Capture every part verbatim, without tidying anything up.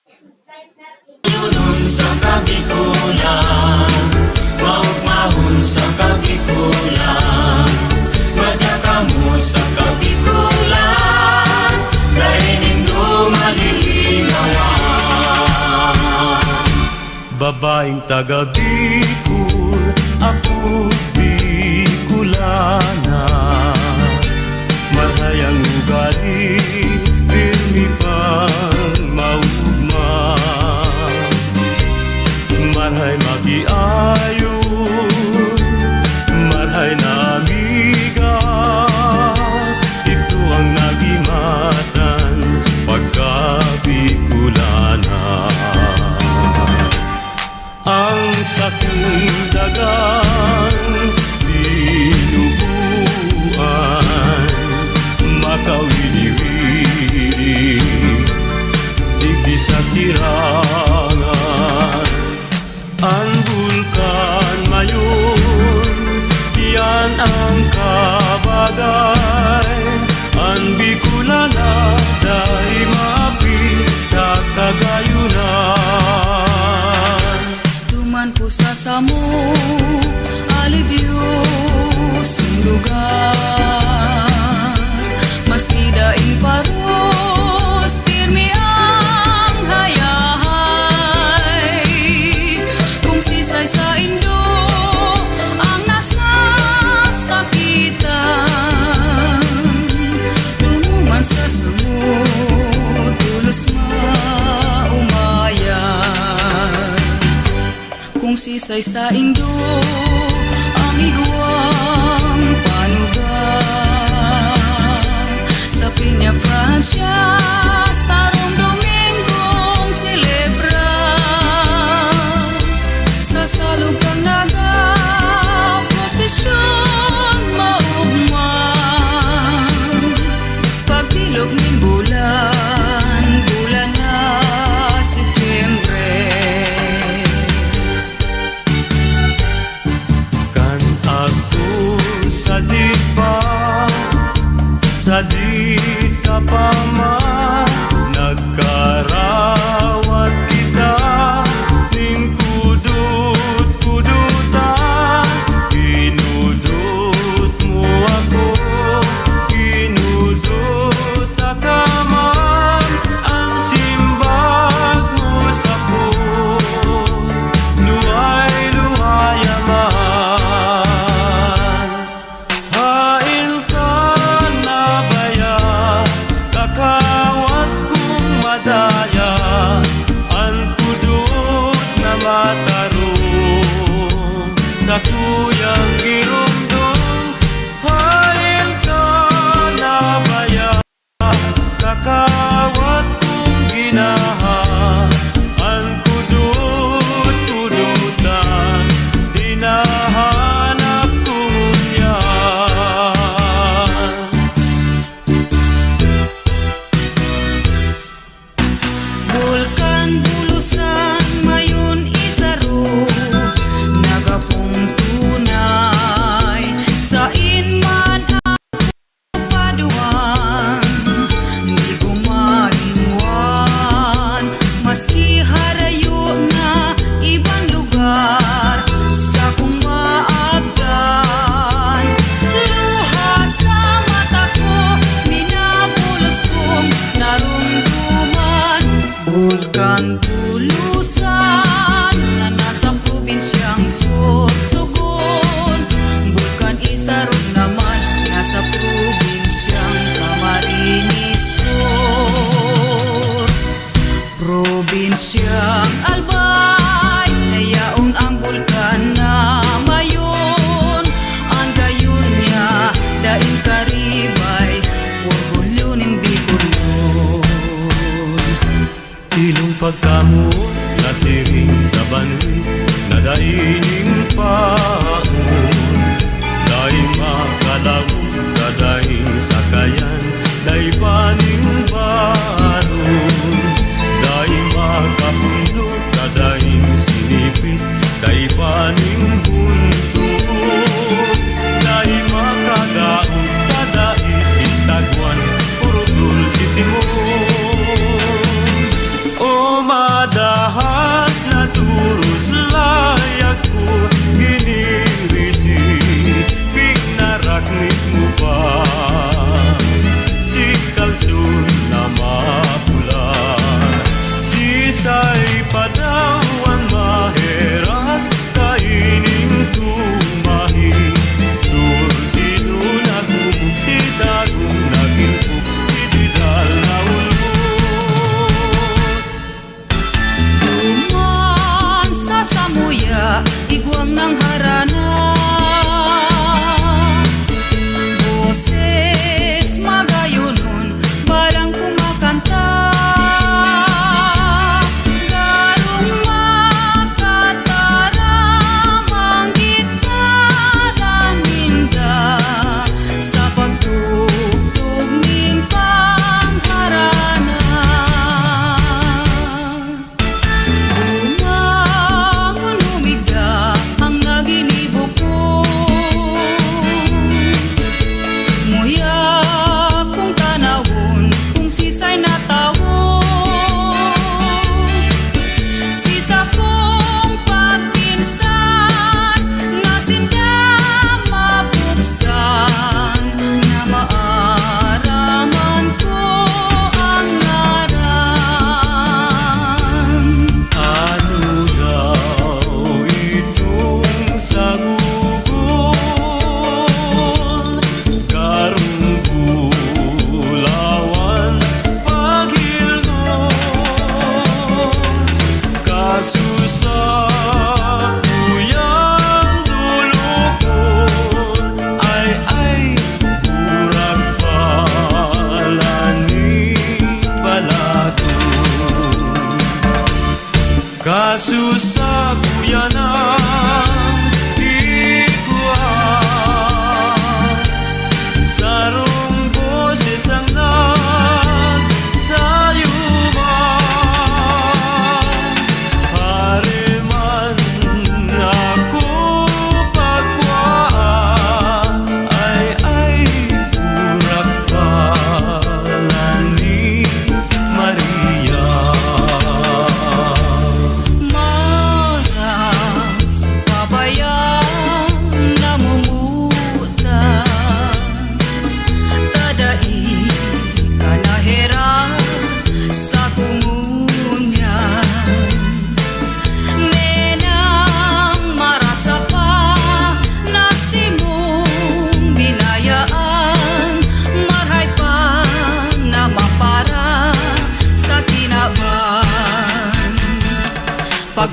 Yunun sa Kabikulan, maugmahon sa Kabikulan, madya kamo sa Kabikulan, dai nindo malilinawan. Babaeng taga Bicol, ako Bicolana. Marhay ang ugali, pirmi pang maugma. Marhay makiayon, marhay na amiga. Ito ang nagimatan pagka Bicolana. Ang sakong dagang tinubuan, makawini-wini, digdi sa sirangan. Ang bulkan mayon, yan ang kabagay. An Bicolana dai maapil sa Kagayunan. Duman ko sa samo, alibyosong lugar. Maski daing paros, pirmi ang hayahay. Kung sisay saindo ang nasasakitan, dumuman sa samo, tolos maomayan. Kung sisay saindo ang igwang panugang, sa Peñafrancia, sarong Domingong selebra, sa salog kan nagaprosesyon maugma. Pagbilog nin bulan, bulan na Setyembre. Kan agto sadit pa, sadit ka pa man, nagkarawat kita nin kudot-kudotan. Kinudot mo ako, kinudot ka man, ang simbag mo sako, luhay-luhay man. Haen ka na baya, kakawat kong madaya, an kudot na matarong, sakuyang giromdom. Haen ka na baya, kakawat kong ginaha, an kudot-kudotan, hinahanap ko ngunyan. Bulkan Bulusan, mayon isaro, nagapong tunay, sain man ang paduan, di ko malinwan.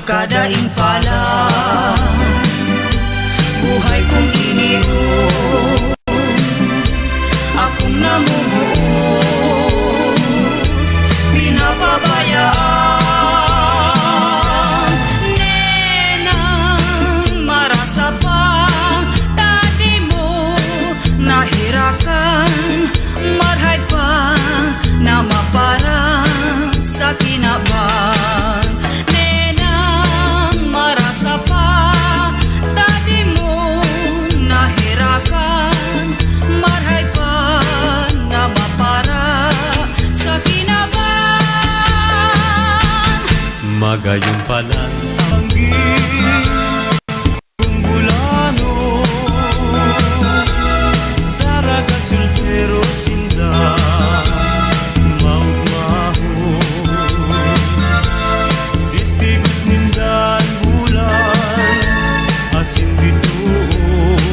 Kadaing pa lang buhay kong inion, akong namumuot, pinapabayaan. Nenang marasa pa, ta di mo naherakan, marhay pa na mapara sa kinaban. Nenang marasa pa, ta di mo naherakan, marhay pa na mapara sa kinaban. Magayon pa lang ang gin-, kung bulano, daraga soltero sinda, maugmahon. Testigos ninda an bulan asin bitoon.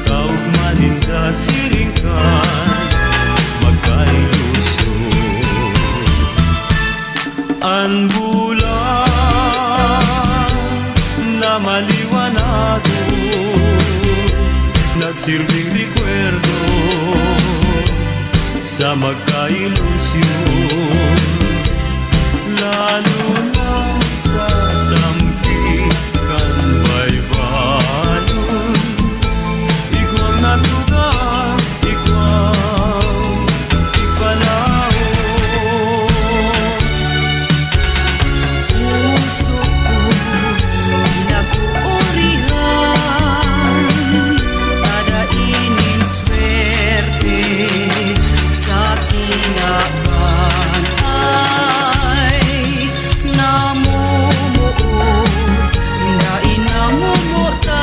Kaugma ninda siring kan magkailusyon. An bulan na maliwanagon, nagsirbing rekwerdo sa magkailusyon, lalo na sa tampi kan baybayon. Igwang na tugang, igwang ipalaom. Puso ko pinag-oorihan, kada inin swerte sa kinaban ay namumuot, dai namomotan,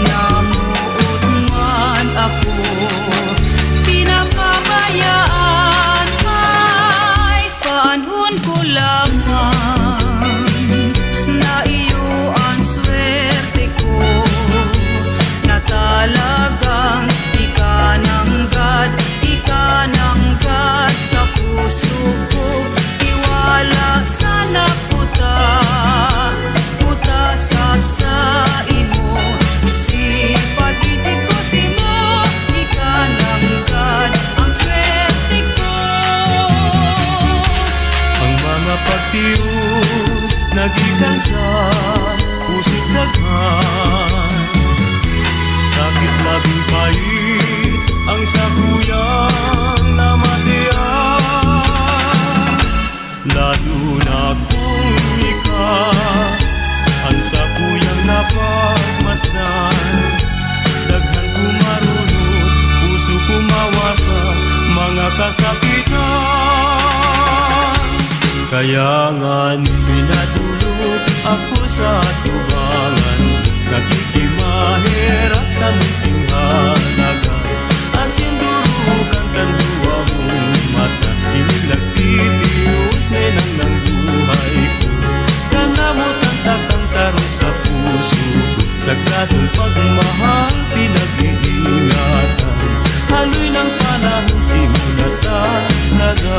namoot man ako, pinapabayaan. May panahon ko lamang na iyo an swerte ko, na talagang ikananggad, ikananggad sa puso ko. Tiwala sana puta, puta sa saimo. Si pag-isip ko simo, ikananggad ang swerte ko. Ang mga pagtios na gikan sa pusot daghan, sakit labing pait ang sakuyang namatian. Lalo na kung ika an sakuyang napagmasdan. Daghan kumarunot, puso ko mawasa, mga kasakitan. Kaya ngan pinadulot ako sa atubangan, nakikimaherak sa munting halaga. Asin durukan kan duwa mong mata, ini nagtitios na nang buhay ko. Kanamotan ta kan taro sa puso ko, nagtatol pagmahal, pinag-iingatan. Haloy ng panahon, simula talaga.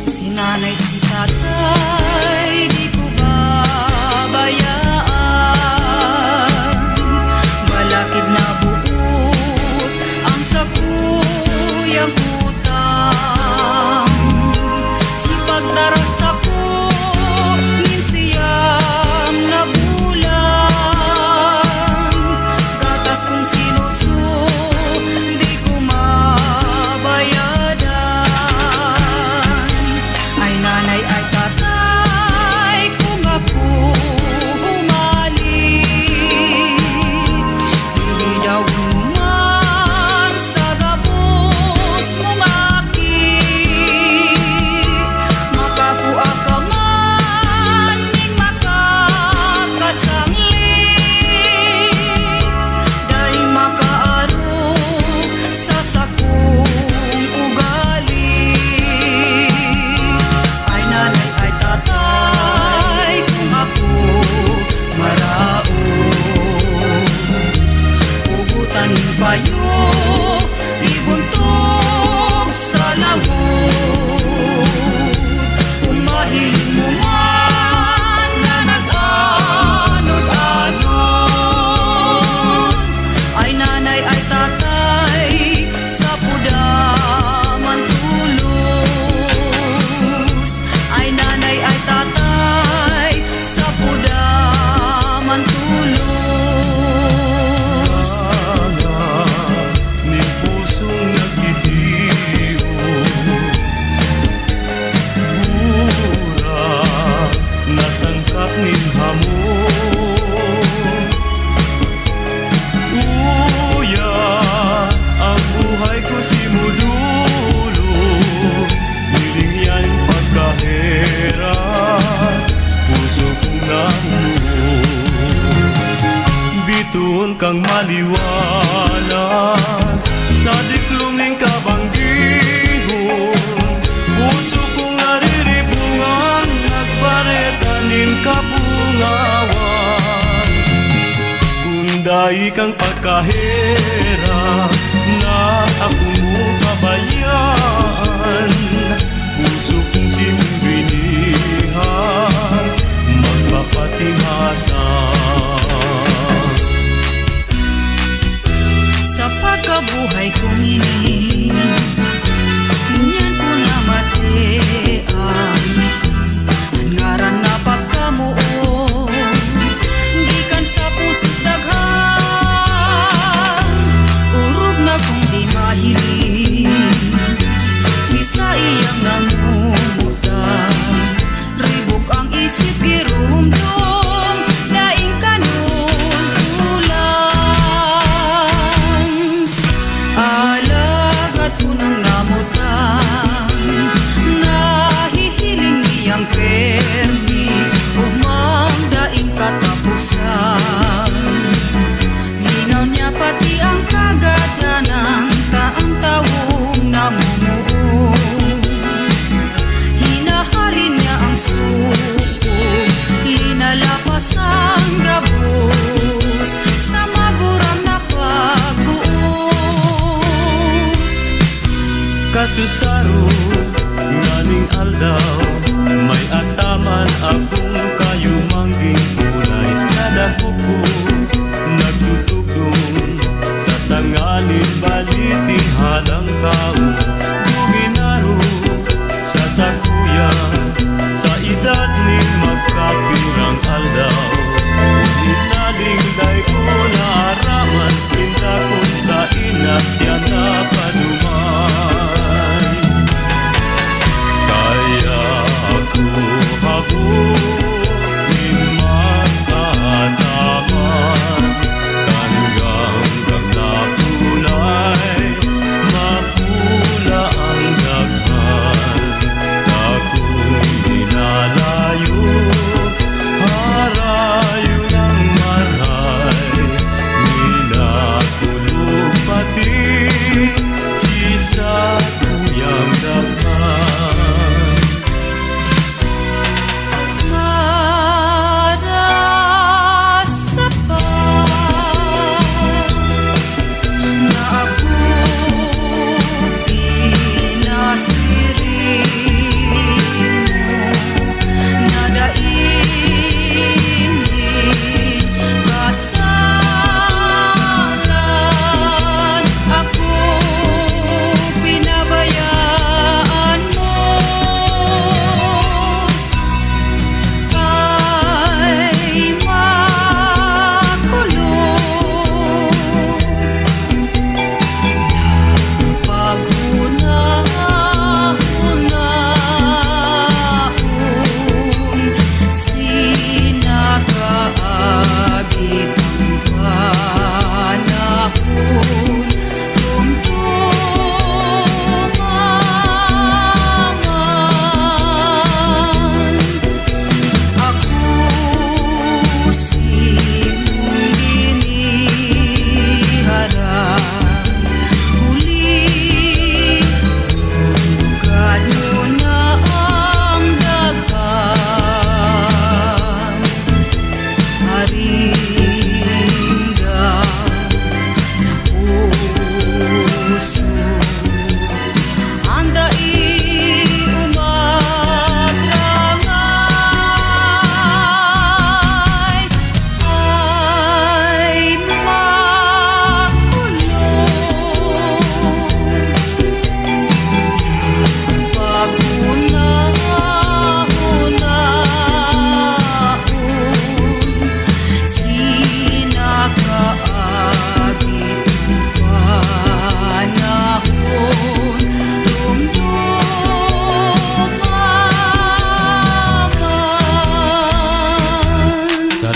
Si nanay, si tatay, di ko babayaan. Balakid na buot ang sakuyang utang. Si pagdara sako nin siyam na bulan. Uya, ang buhay ko si Modolo, hiling yan pagkahera, puso kong namuo. Bitoon kang maliwanag sa diklom ning kabanggihon, puso kong nariribungan, nagbareta nin kapungawan. Kun dai kang pagkahera na ako mo pabayaan, puso kong simbinihan, magpapatimasa. Sa pagkabuhay kong ini, ngunyan ko namatian an ngaran na pagkamoot, gikan sa puso't daghan, orog na kong di mahiling, si saiyang nangungutan. Ribok ang isip, girumdom, daing kanun kulang. Alagad kun ang namutan, nahihiling niyang permi, ugmang daing kataposan. Linaw niya pati ang kagadanan, ta ang tawong namumuo. Hinahalin niya ang suko, linalapas ang gabos sa maguram na pagbuo. Kasusaro nganing aldaw, may ataman akong kayumang ginggulay. Nadakop ko, nagtutugdon sa sanga nin baliting halangkaw. Luminaro sa sakuya, sa edad nin magkapirang aldaw. Ngunit naling dai ko naaraman, pinda kun saen na siya napaduman. Kaya ako habo nin makataman, kan ganggang na kulay, mapula ang daghan. Takong minalayo, harayo ng maray, minatulog pati si sakuyang daghan. Marasapa na ako pinasiring mo, na dai ini kasalan, ako pinabayaan mo. Ay, makulong na paghuna-hunaon, sinakaagit ang panahon. Ako si Mundini Harang, huli, bukad mo na ang daghan. Arinda na puso, ang dai umatrangay ay makulong. Paguna-hunaon, si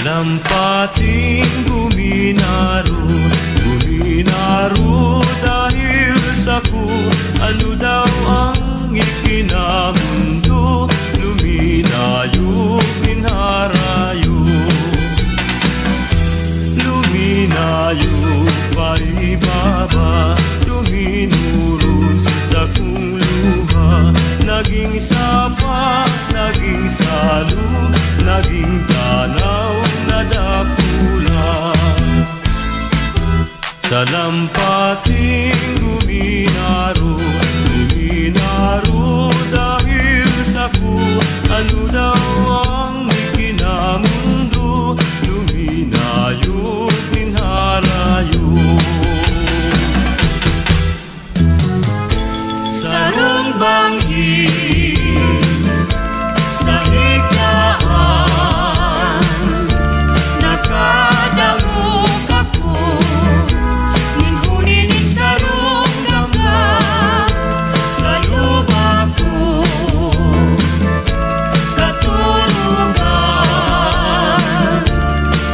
Lampating guminaro, guminaro dahil sako. Ano daw ang ikinamundo? Luminayo, minarayo. Luminayo pa ibaba, duminuros sa sakong luha. Naging sapa, naging salog, naging tanaw na dakula. Sa lampating guminaro, guminaro dahil sako. Ano daw ang ikinamundo? Luminayo, minarayo. Sarong banggi sa higdaan, nakadangog ako nin huni nin sarong gangga sa lubak ko. Katurugan,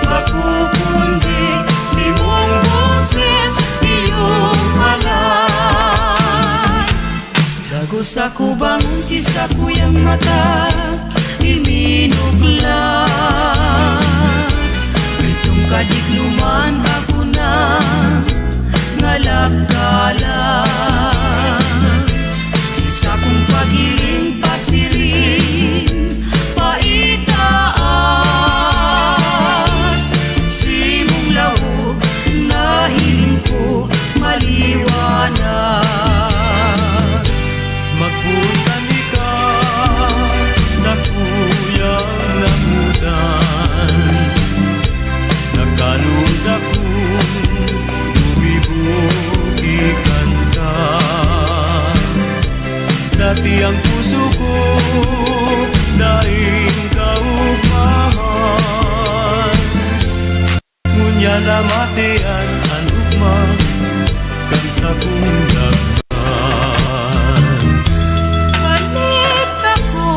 bako kundi simong boses, iyong palan. Dagos ako bangon si sakuyang mata, iminugla. Itong kadikluman ako na ngalagkala. Si sakong pagiring pasiring paitaas, simong laog nahiling ko maliwanag. Magpunta nika sa kuyang namutan, nagkanunda kong gumibo ki kanta. Dati ang puso ko daing kaugmahan. Ngunyan na matian an ugma kan sakong daghan. Balik ako.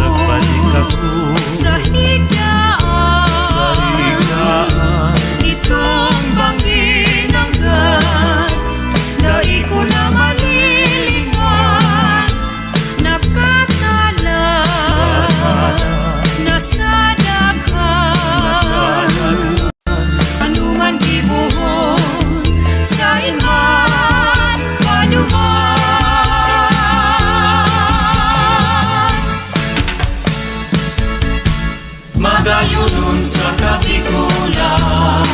Nagbalik ako sa higaan. Sa higaan. Itong banggi nanggad, dai ko na malilingan. Nakatala na sa daghan. Ano man gibohon, sain man paduman. Magayonon sa Kabikolan,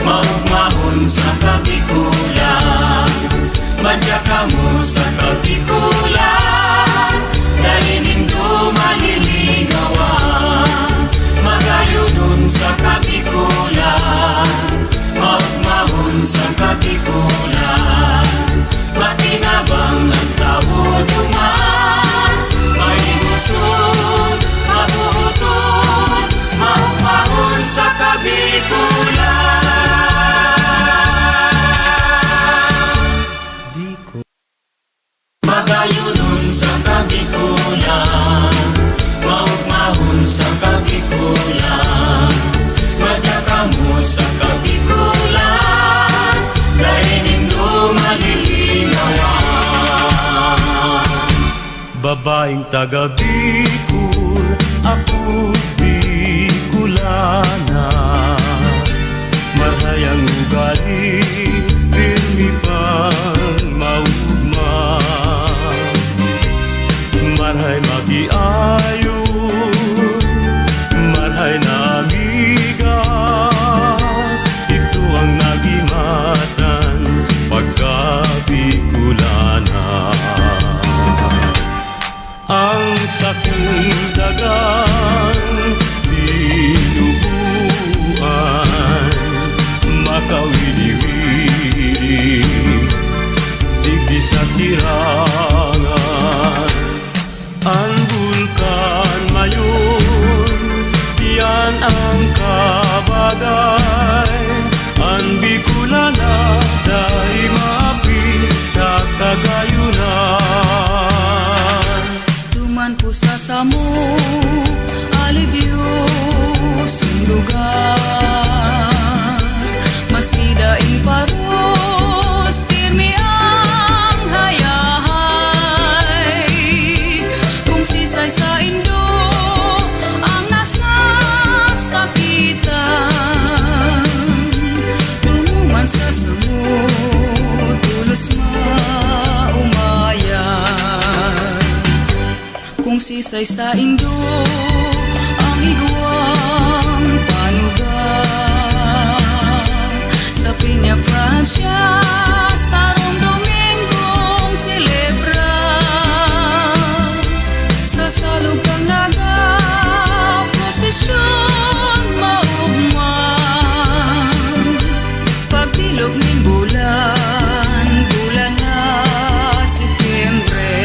maugmahon sa Kabikolan, madya kamo sa Kabikolan, dai nindo malilingawan. Magayonon sa Kabikolan, maugmahon sa Kabikolan, makinabang ang tawo duman, mahimuson, mabuoton, maugmahon sa Kabikolan. Bicol. Magayonon sa Kabikolan, maugmahon sa Kabikolan, madya kamo sa Kabikolan, dai nindo malilingawan. Babaeng taga Bicol, ako Bicolana. Marhay ang ugali, pirmi pang maugma. Marhay makiayo, marhay na amiga. Ito ang nagimatan pagka Bicolana. Ang sakong dagang binubuan, makawili-wili digdi sa sirangan. An bulkan mayon, iyan ang kabagay. An Bicolana dai maapil sa Kagayonan. Duman po sa samo, alibyo, sundo Maski daing paros, pirmi ang hayahay. Kung sisay saindo ang nasasakitan, dumuman sa samot, tolos maumaya. Kung sisay saindo ang igwang panugang, sa Peñafrancia, sarong Domingong selebra. Sa salog kan naga, prosesyon maugma. Pagbilog nin bulan, bulan na Setyembre.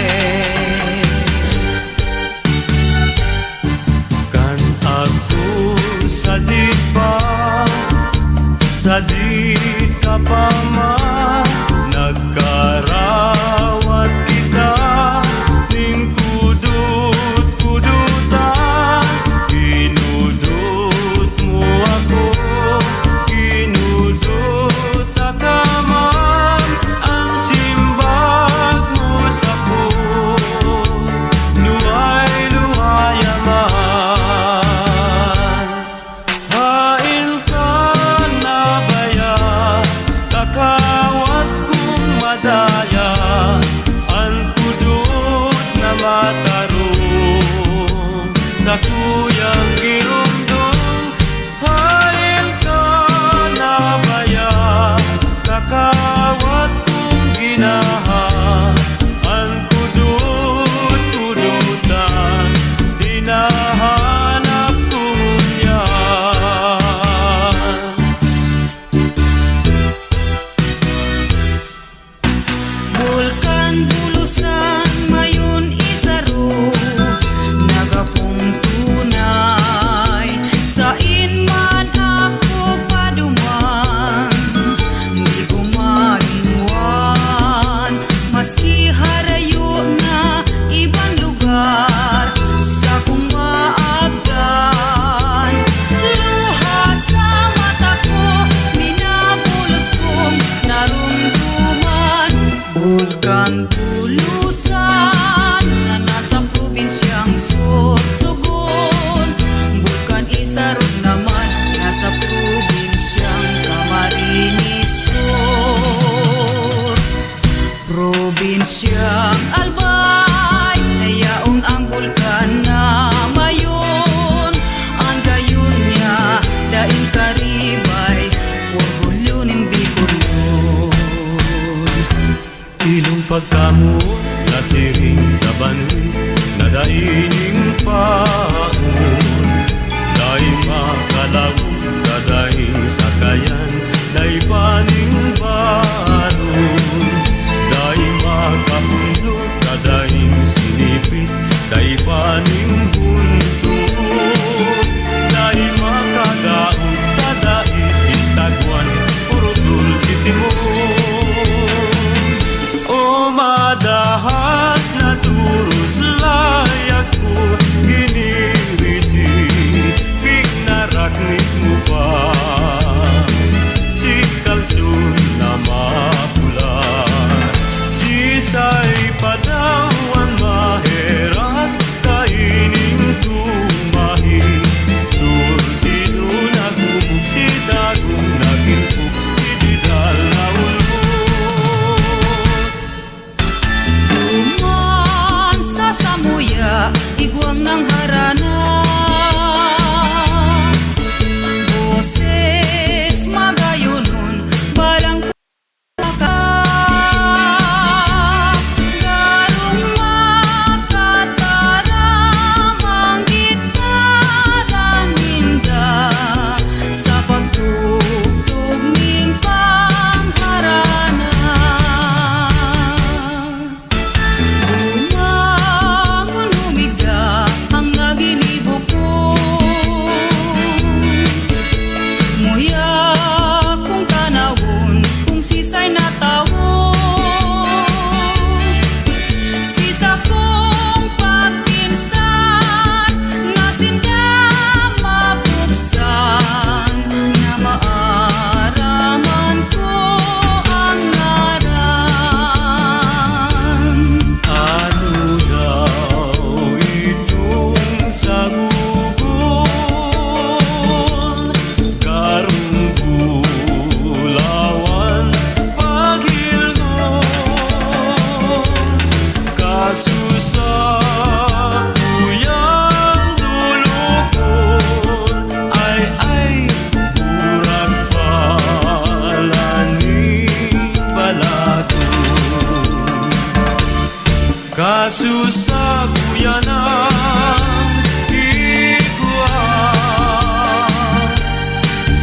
Susabuyan ang igwa,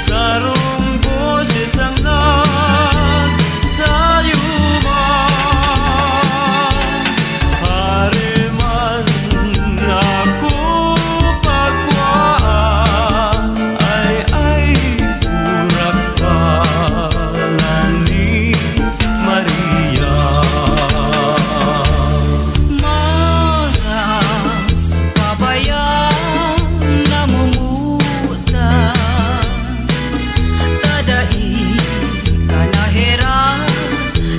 sarong boses ang nagsayo man. Hare man ako pagwaan, ay, ay, burak palan ni Maria. Maras pa ba yan namumuta? Tadai ka na herak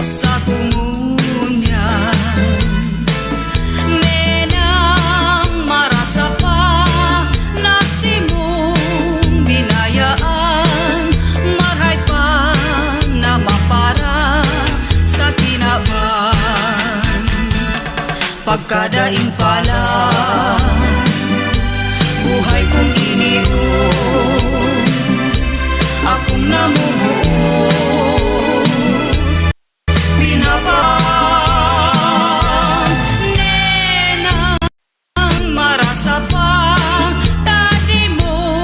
sa kungunyan. Nenang marasa pa na simong binayaan, marhay pa na mapara sa kinaban. Pagkadaing pala, buhay kong ininom, akong namumuot. Pinapang nenang marasa pa, tadi mo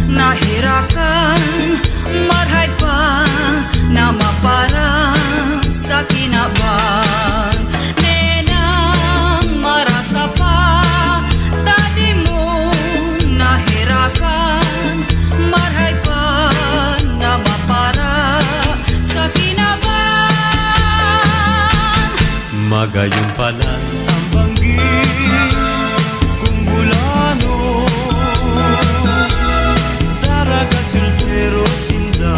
nahirakan, marhay pa na mapara sa kinaban. Nenang marasa pa, tadi mo nahirakan, marhay pa na mapara sa kinaban. Magayon palan ang banggi kong bulanon, daraga soltero sinda,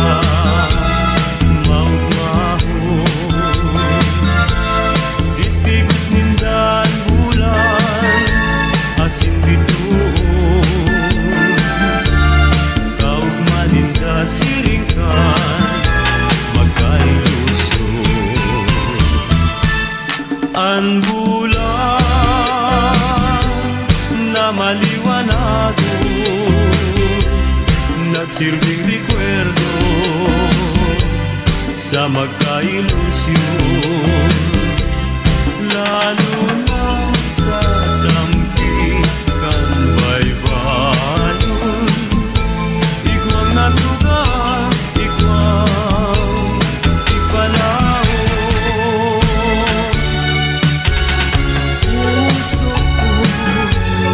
maugmahon. Testigos ninda an bulan asin bituon. Kaogma ninda siring kan magkailusyon. An bulan na maliwanagon, nagsirbing rekwerdo sa magkailusyon, lalo na sa tampi kan baybayon. Igwang natuga, igwang ipalaom. Puso ko,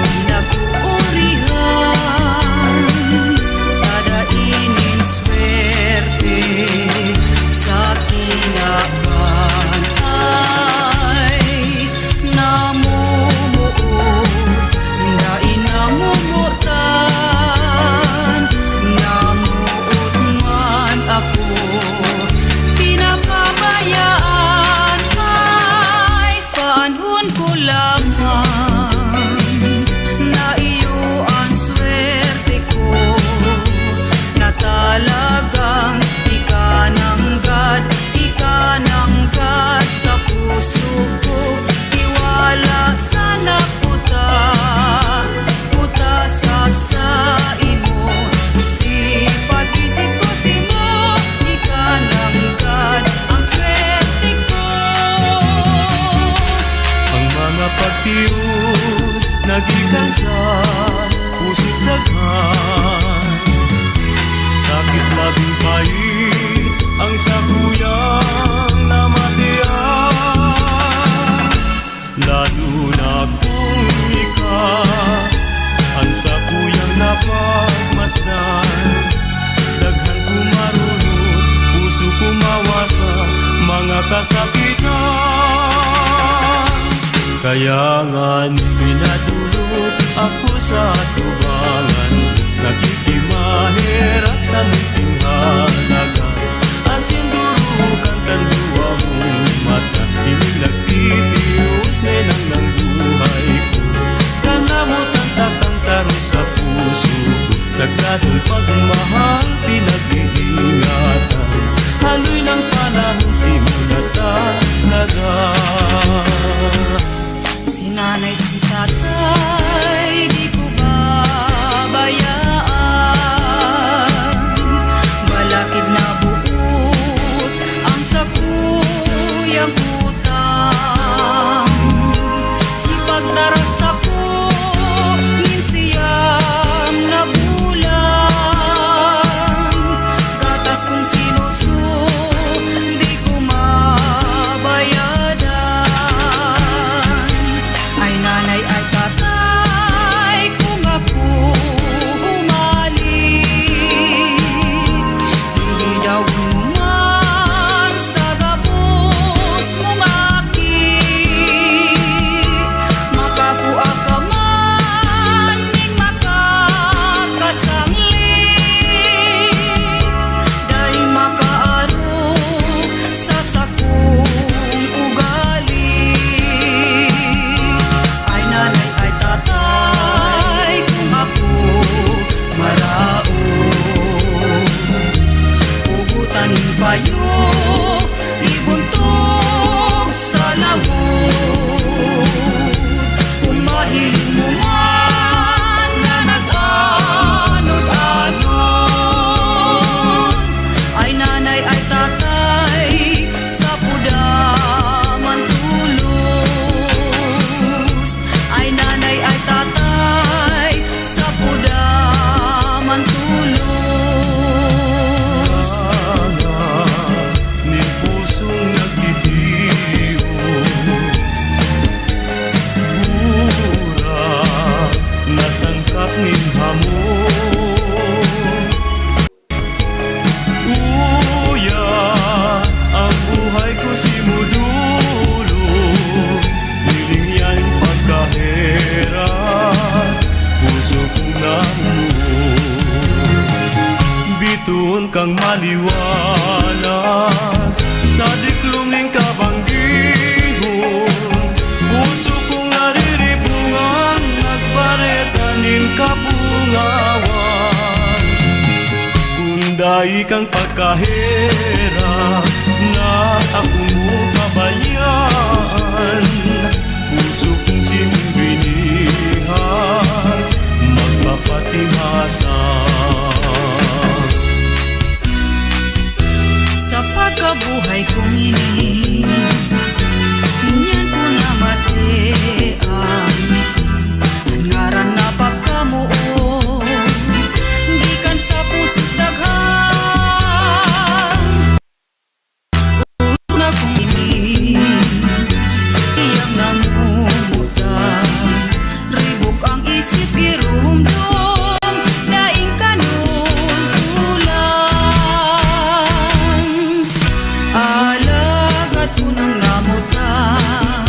pinag-oorihan, kada inin swerte sa kinaban ay namumuot, dai namomotan, namoot man ako, pinapabayaan ay Paanhon ko lamang na iyo an swerte ko, na talagang ikananggad, ikananggad sa puso ko. Tiwala sana ko ta, ko ta sa saimo, si pag-isip ko simo, ikananggad ang swerte ko. Ang mga pagtios na gikan sa puso't daghan, sakit labing pait ang sakuyang namatian. Lalo na kung ika an sakuyang napagmasdan. Daghan kumarurot, puso ko mawasa, mga kasakitan. Kaya ngan pinadulot ako sa atubangan, nakikimaherak sa munting halaga. Asin durukan kan duwa mong mata, ining nagtitios, nenang nang buhay ko. Kanamotan ta kan taro sa puso ko, nagdadol pagmahal, pinag-iingatan. Haloy ng panahon, simula talaga. Si nanay, si tatay, di ko babalikan. Tayo ibuntog sa lawod. Kung mahiling mo man na nag-anod-anod, ay nanay, ay tatay, sa puda man tolos. Ay nanay, ay tatay, sa puda man tolos. Sanga nin pusong nagtitiyo, gura na sangkap nin hamon. Uya, ang buhay ko si Modolo, hiling niya nin pagkaherak, puso kong namuo. Bitoon kang maliwanag sa diklom nin kabanggihon, puso kong nariribungan, nagbareta nin kapungawan. Kun dai kang pagkaherak, na ako mo pabayaan, puso kong simbinihan, magpapatimasa. Sa pagkabuhay kong ini, ngunyan ko namatian an ngaran na pagkamoot, gikan sa puso't daghan. Una kong ini, siyang nangungutan, ribok ang isip, girumdom, daing kanul-olan. Alagad kun ang namutan,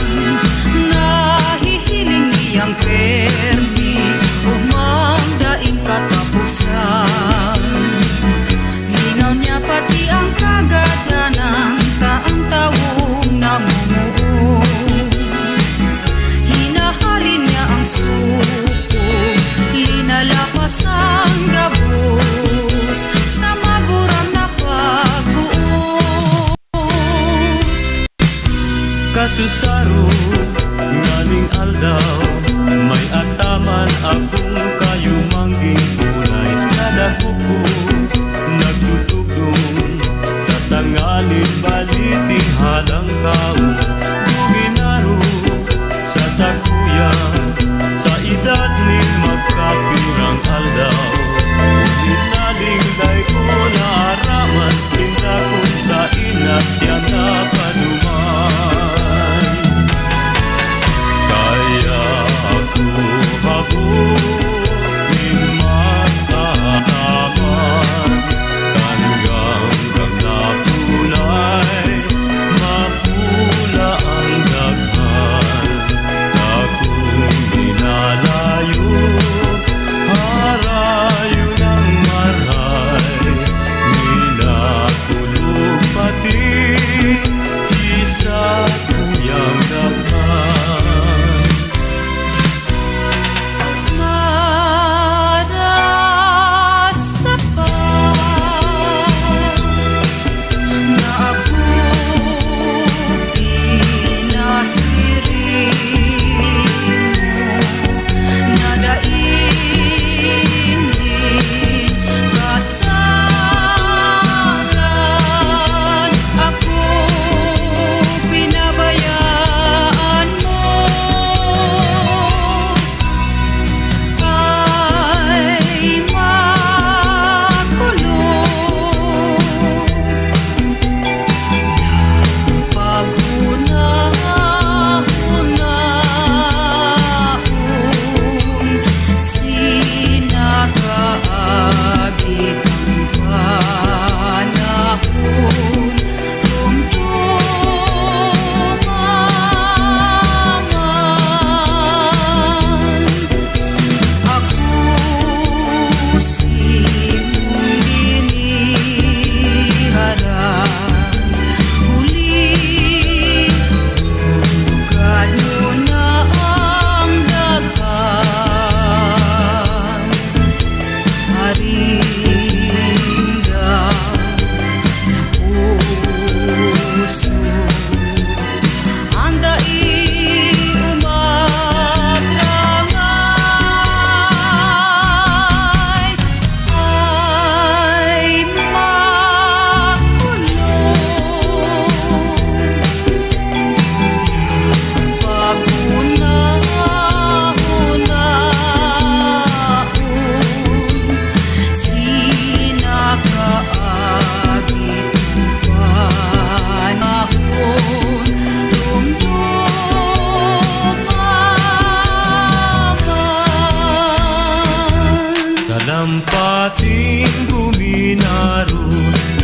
nahihiling niyang permi, ugmang daing kataposan. Lingaw niya pati ang kagadanan, ta ang tawong namumuo. Hinahali niya ang suko, linalapas ang gabos sa maguram na pagbuo. Kasusaro nganing aldaw, may ataman akong kayumangging tunay. Nadakop ko, nagtutugdon sa sanga nin baliting halangkaw. Duminaro sa sakuya, sa edad nin magkapirang aldaw. Hinaling dai ko naaraman, inda kun saen na siya napaduman.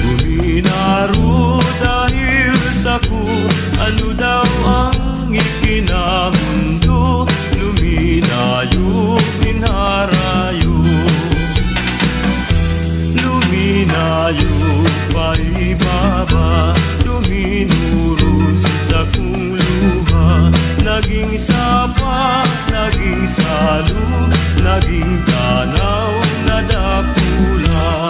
Luminaro dahil sako, ano daw ang ikinamundo? Luminayo nin harayo, luminayo pa ibaba, duminuros sakong luha, naging sapa, naging salog, naging tanaw na dakula.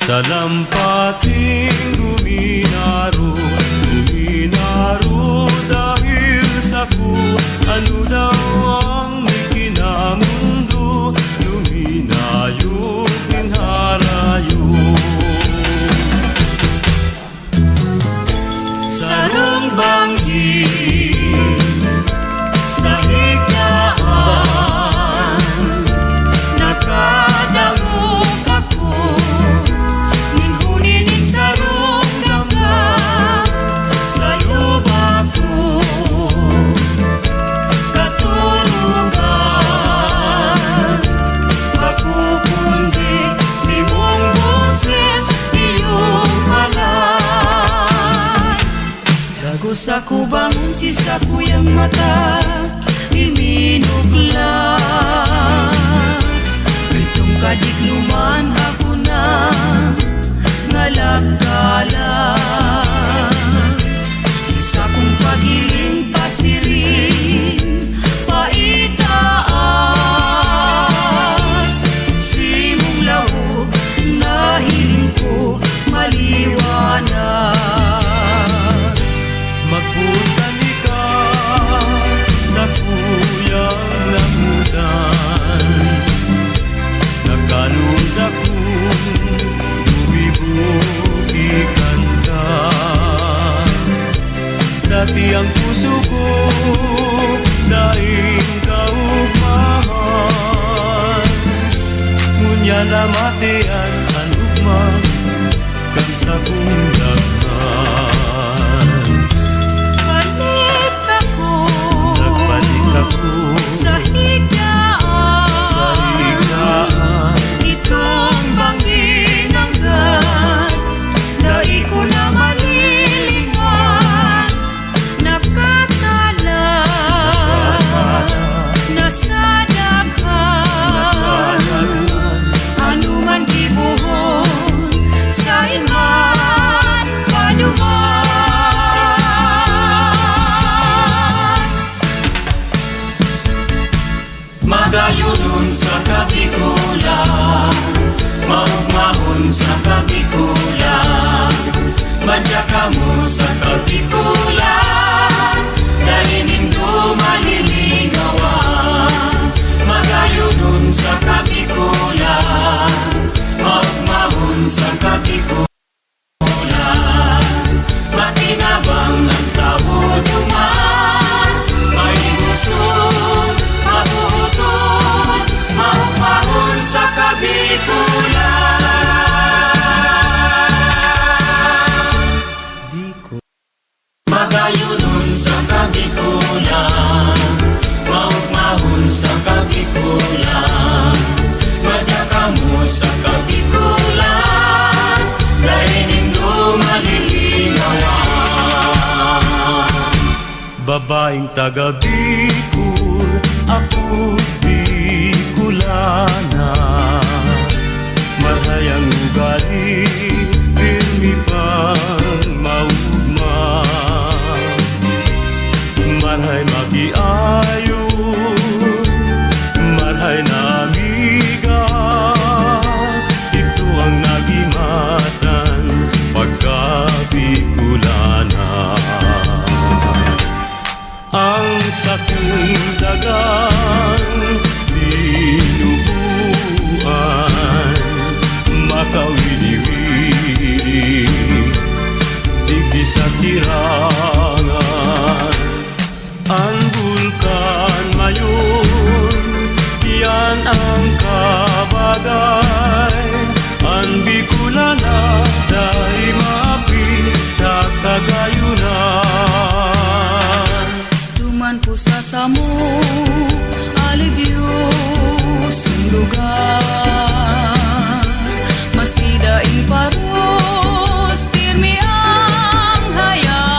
Sa lampating luminaro, luminaro dahil sako, ano daw ang ikinamundo? Luminayo nin harayo. Sarong banggi sa higdaan, nakadangog ako nin huni nin sarong gangga sa lubak ko. Katurugan, makukundi simong boses, iyong palan. Dagos ako bangon si sakuyang mata, iminukla. Itong kadikluman ako na ngalagkala. Sa sakong pagiling pasiring, paitaas, simong laog, nahiling ko maliwanag. Magpunta nika sa kuyang langotan, nakalunod akong gumibo ki kanta. Dati ang puso ko daing kaugmahan, ngunyan namate an ugma kan sakong daghan. Balik ako, nagbalik ako sa higaan, sa higaan. Itong banggi nanggad, dai ko na malilingan. Nakakala na sa daghan, ano man gibohon, sain man paduman. Magayonon sa Kabikolan, maugmahon sa Kabikolan, madya kamo sa Kabikolan, dai nindo malilingawan. Magayonon sa Kabikolan, maugmahon sa Kabikolan. Makinabang an tawo duman, mahimuson, mabuoton, maugmahon sa Kabikolan. Bicol. Magayonon sa Kabikolan, maugmahon sa Kabikolan, madya kamo sa Kabikolan, dai nindo malilingawan. Babaeng taga Bicol, ako'y Bicolana. Marhay ang ugali, pirmi pang maugma. Marhay makiayo, marhay na amiga. Ito ang nagimatan pagka-Bicolana. Ang sakong dagang binubuhay, Paros pirmi ang hayahay.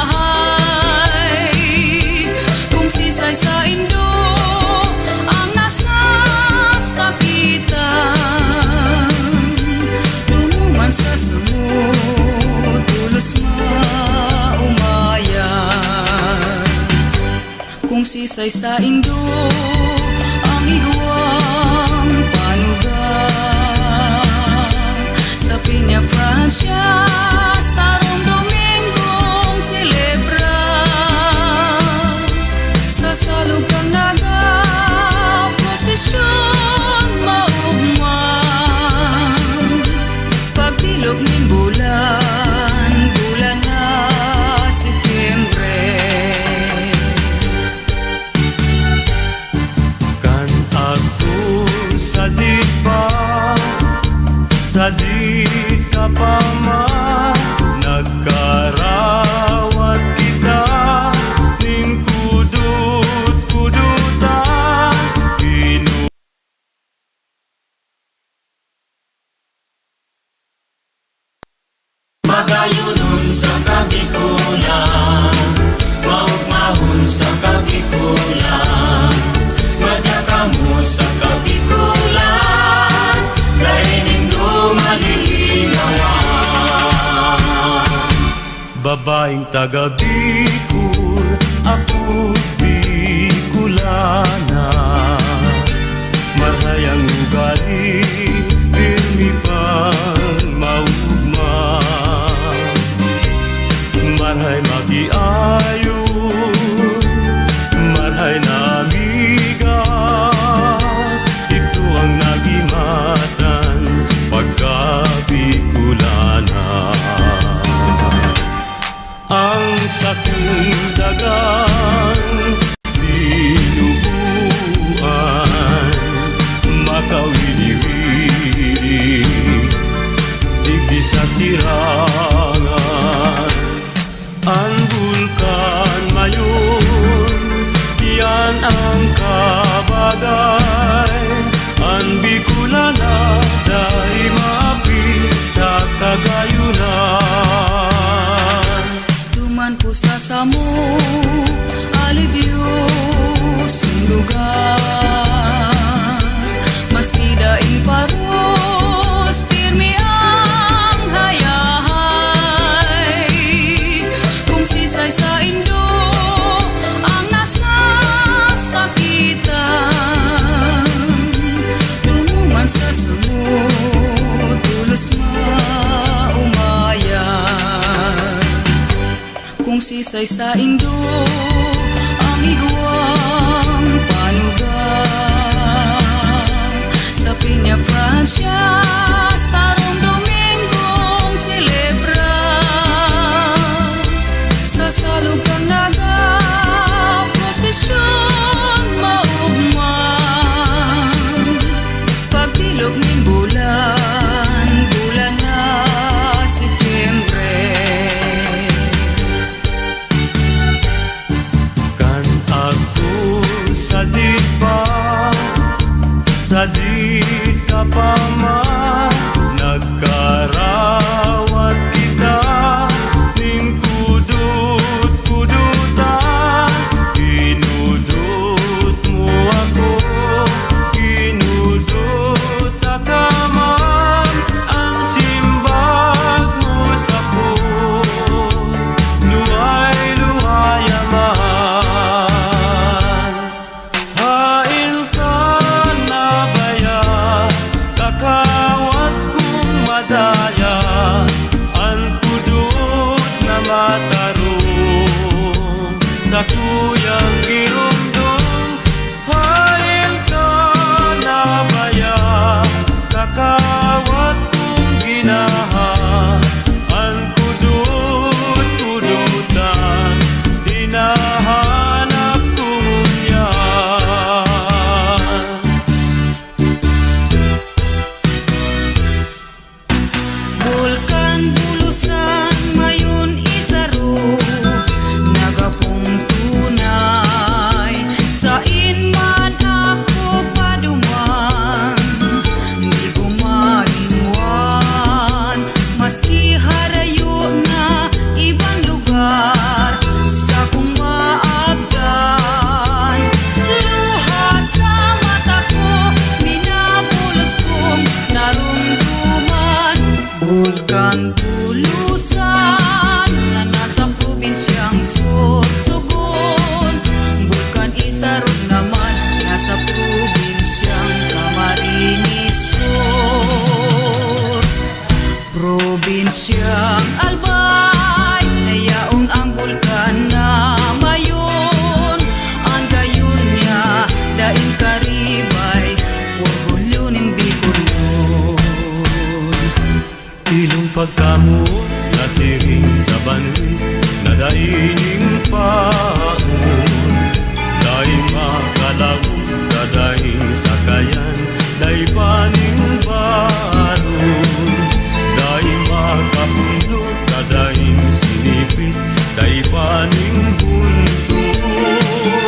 Kung sisay saindo ang nasasakitan, dumuman sa samo, tolos maumayan. Kung sisay saindo ang igwang panugang, sa Peña Francia, sarong Domingong selebra, sa salog kan nagaprosesyon maugma. Pagbilog nin bulan, bulan na Setyembre. Kan agto sadit pa, sadit ka pa man, nagkarawat kita ning kudot-kudotan. Inu- Magayonon sa Kabikolan, maugmahon sa Kabikolan, madya kamo sa Kabikolan, dai nindo malilingawan. Babaeng taga Bicol, apo Bicolana, marhay ang ugali, pirmi pang maugma. Marhay makiayo, marhay na amiga, ito ang nagimatan pagka Bicolana. Ang sakong dagang binubuan, makawini-wini digdi sa sirangan. An Bulkan Mayon, iyan ang kabagay. An Bicolana dai maapil sa kagayonan. Duman po sa samo, alibyosong lugar. Maski daing paros, pirmi ang hayahay. Kung sisay saindo ang nasasakitan, dumuman sa samo, tolos maumayan. Kung sisay saindo ang igwang panugang, sa Peña Francia, sarong Domingong selebra, sa salog kan nagaprosesyon maugma. Pagbilog nin bulan, bulan na Setyembre. Kan agto sadit pa, sadit ka pa man, Bulusan na nasa probinsyang Sorsogon, Bulkan Isarog naman nasa probinsyang Camarines Sur. Probinsyang Albay, na yaon ang bulkan na mayon, an gayon niya daing karibay, orgulyo nin Bicolnon. Ilong pagkamoot na siring sa banwit na dai nin paon, dai makalaog ta daing sakayan, dai pa nin baron, dai makapundok ta daing sinipit, dai pa nin buntok,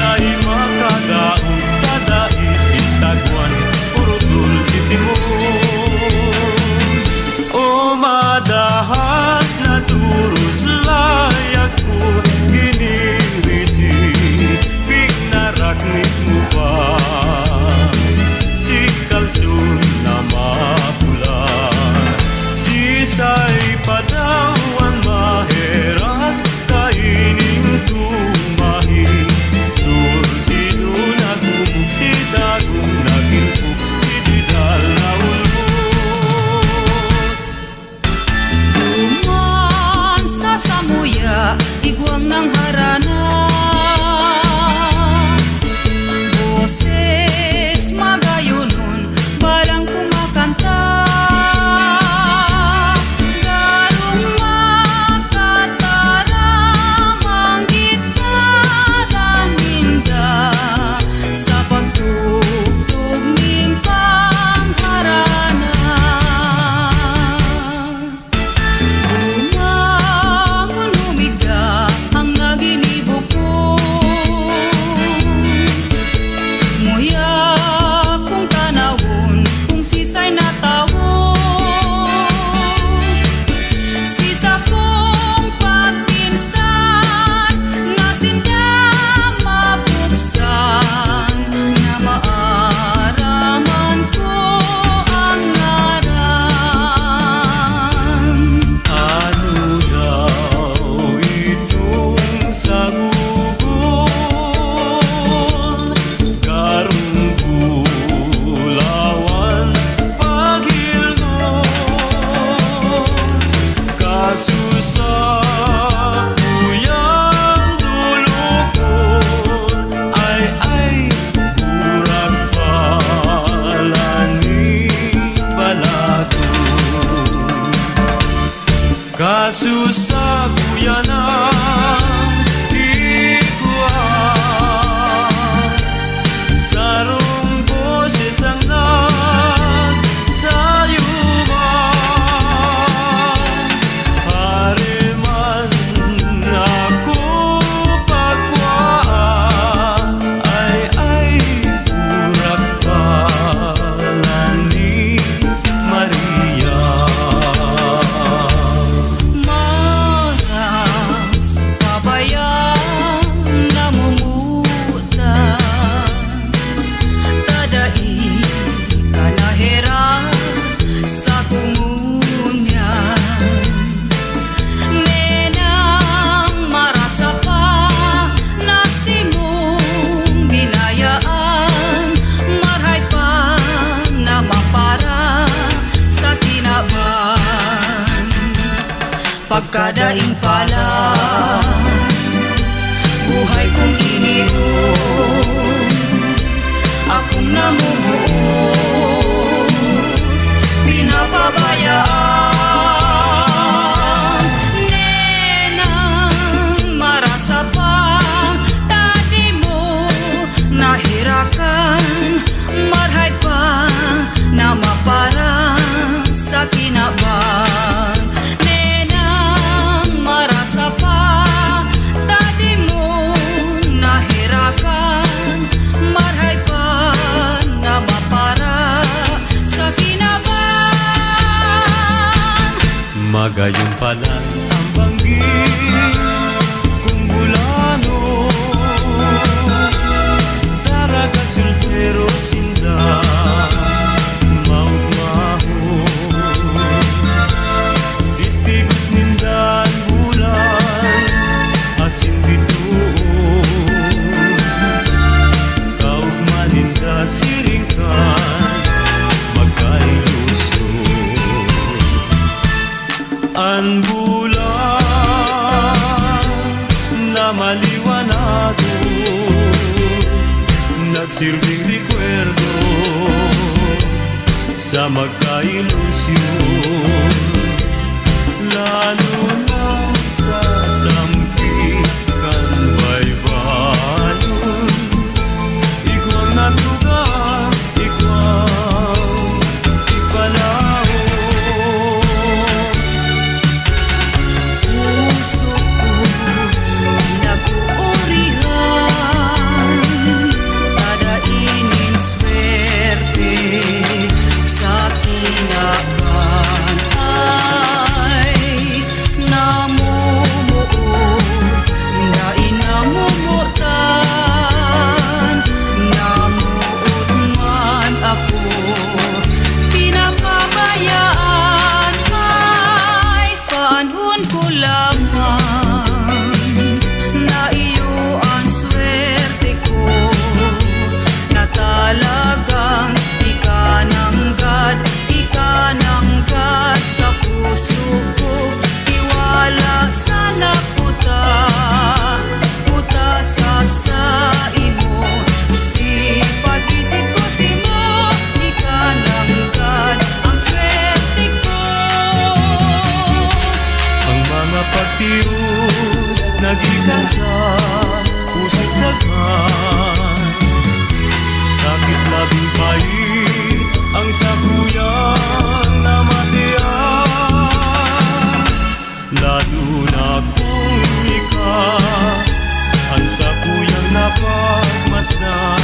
dai makadaog ta dai sisagwan, puro dulce timon. O madahas na turos layag ko, ginirisipig na raknit mo pa. Si kalson na mapula, sisay pa daw an maherak kaining tumahi? Dulce na gumog, si dagom na gilpok, si didal na ulmot. Duman sa samuya, igwang nang harana. Boses magayonon, balang kumakanta. Garong makataram ang gitara ninda sa pagtugtog nin pangharana. Bumangon, humiga ang naginibo ko. Muya kong tanawon kung sisay na tawo. Si sakong pagpinsan na sinda mabuksan, na maaraman ko ang ngaran. Ano daw itong sagugon, garong bulawan paghilgon? Kaso sa kuyang dulukon, ay, ay, burak pala ni balagon. Kaso sa kuya na igwa, sarong boses ang nagsayuman. Hare man ako pagkwa, ay, ay, burak pala ni Maria. Maras pa ba yan namumutan, ta dai ka naherak sa komunyan? Nenang marasa pa na simong binayaan, marhay pa na mapara sa kinaban. Pagkadaing pala, buhay kong inion, akong namumuot, pinapabayaan. Nenang marasa pa, ta di mo naherakan, marhay pa na mapara sa kinaban. Nenang marasa pa, ta di mo naherakan, marhay pa na mapara sa kinaban. Magayon palan an banggi kong bulanon, daraga soltero sinda maugmahon. An bulan na maliwanagon, nagsilbing rekwerdo sa magkailusyon, lalo na sa tampi kan baybayon. Igwang na tugang, igwang, igpalaog. Puso ko, pinag-uurihan, kada inin swerte sa kinaban ay namumuot, dai namumutan, namuot man ako, pinapabayaan, may panahon ko lamang na iyo ang swerte ko, na talagang ikananggad, ikananggad sa puso ko. Tiwala sana kuta, kuta sa saimo. Si pag-isip ko simo, ikananggad ang swerte ko. Ang mga pagtios na gikan sa pusog daghan, sakit labing pait ang sakuyang namatian. Lalo na kung ika an sakuyang napagmasdan.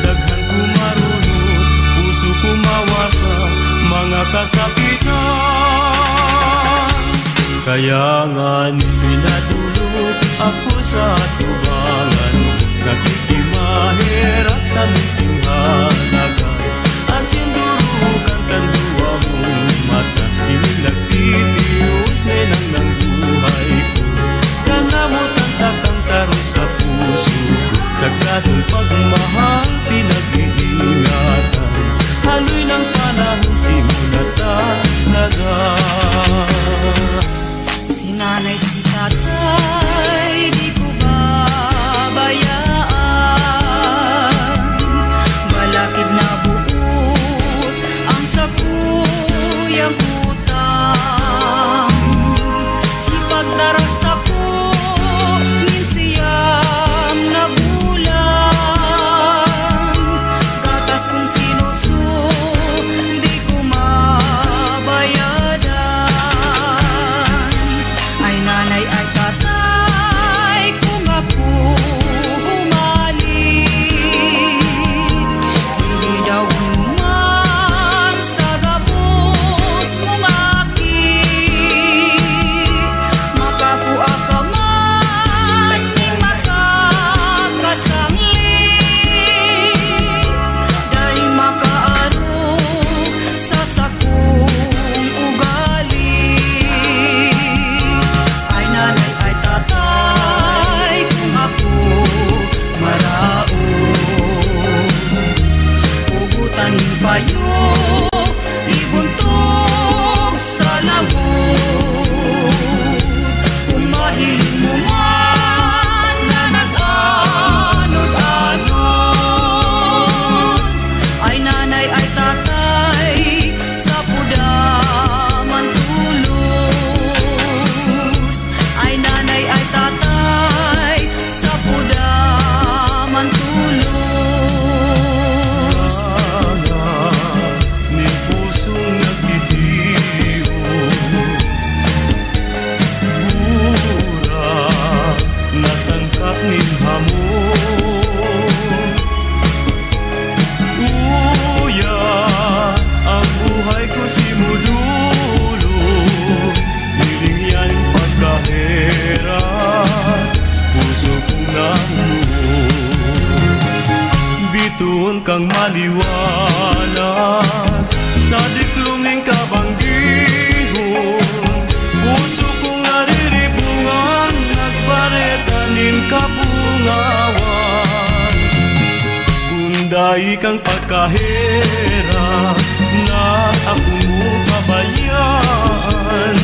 Daghan kumarunot, puso kumawasa, mga kasakitan. Kaya ngan pinadulog ako sa atubangan, nakikimaherak sa miting halaga. Asin durukan kan duwa mong mata, ining nagtitios na ilang ng buhay ko. Kanamotan ta kan taro sa puso ko, sagradong pagmahal pinag-iingatan. Haloy ng panahon, simula talaga. Si nanay, si tatay, di ko babayaan. Balakid na buot ang sakuyang utang. Si pagdara sako nin siyam na bulan, gatas kong sinuso, di ko mabayadan. Ay nanay, ay tatay, kung ako humalik, ilidawon mo man sa gabos mong aki, makakua ka man nin makakasanglit, dai makaarog sa sakong ugali. Ay nanay, ay tatay, kung ako maraot, hugutan nin payo, ibuntog sa lawod. Kung mahiling mo man na nag-anod-anod, ay nanay, ay tatay, sa puda man tolos. Ay nanay, ay tatay, sa puda man tolos. Sana nin pusong nagtitios, gurang na sangkap nin hamon. Uya, ang buhay ko simo dulon, hiling yan pagkaherak, puso kong namuon. Bitoon kang maliwanag sa diklom nin kabanggihon, puso kong nariribungan, nagpareta nin kapungawan. Kun dai kang pagkaherak, na ako mo pabayaan,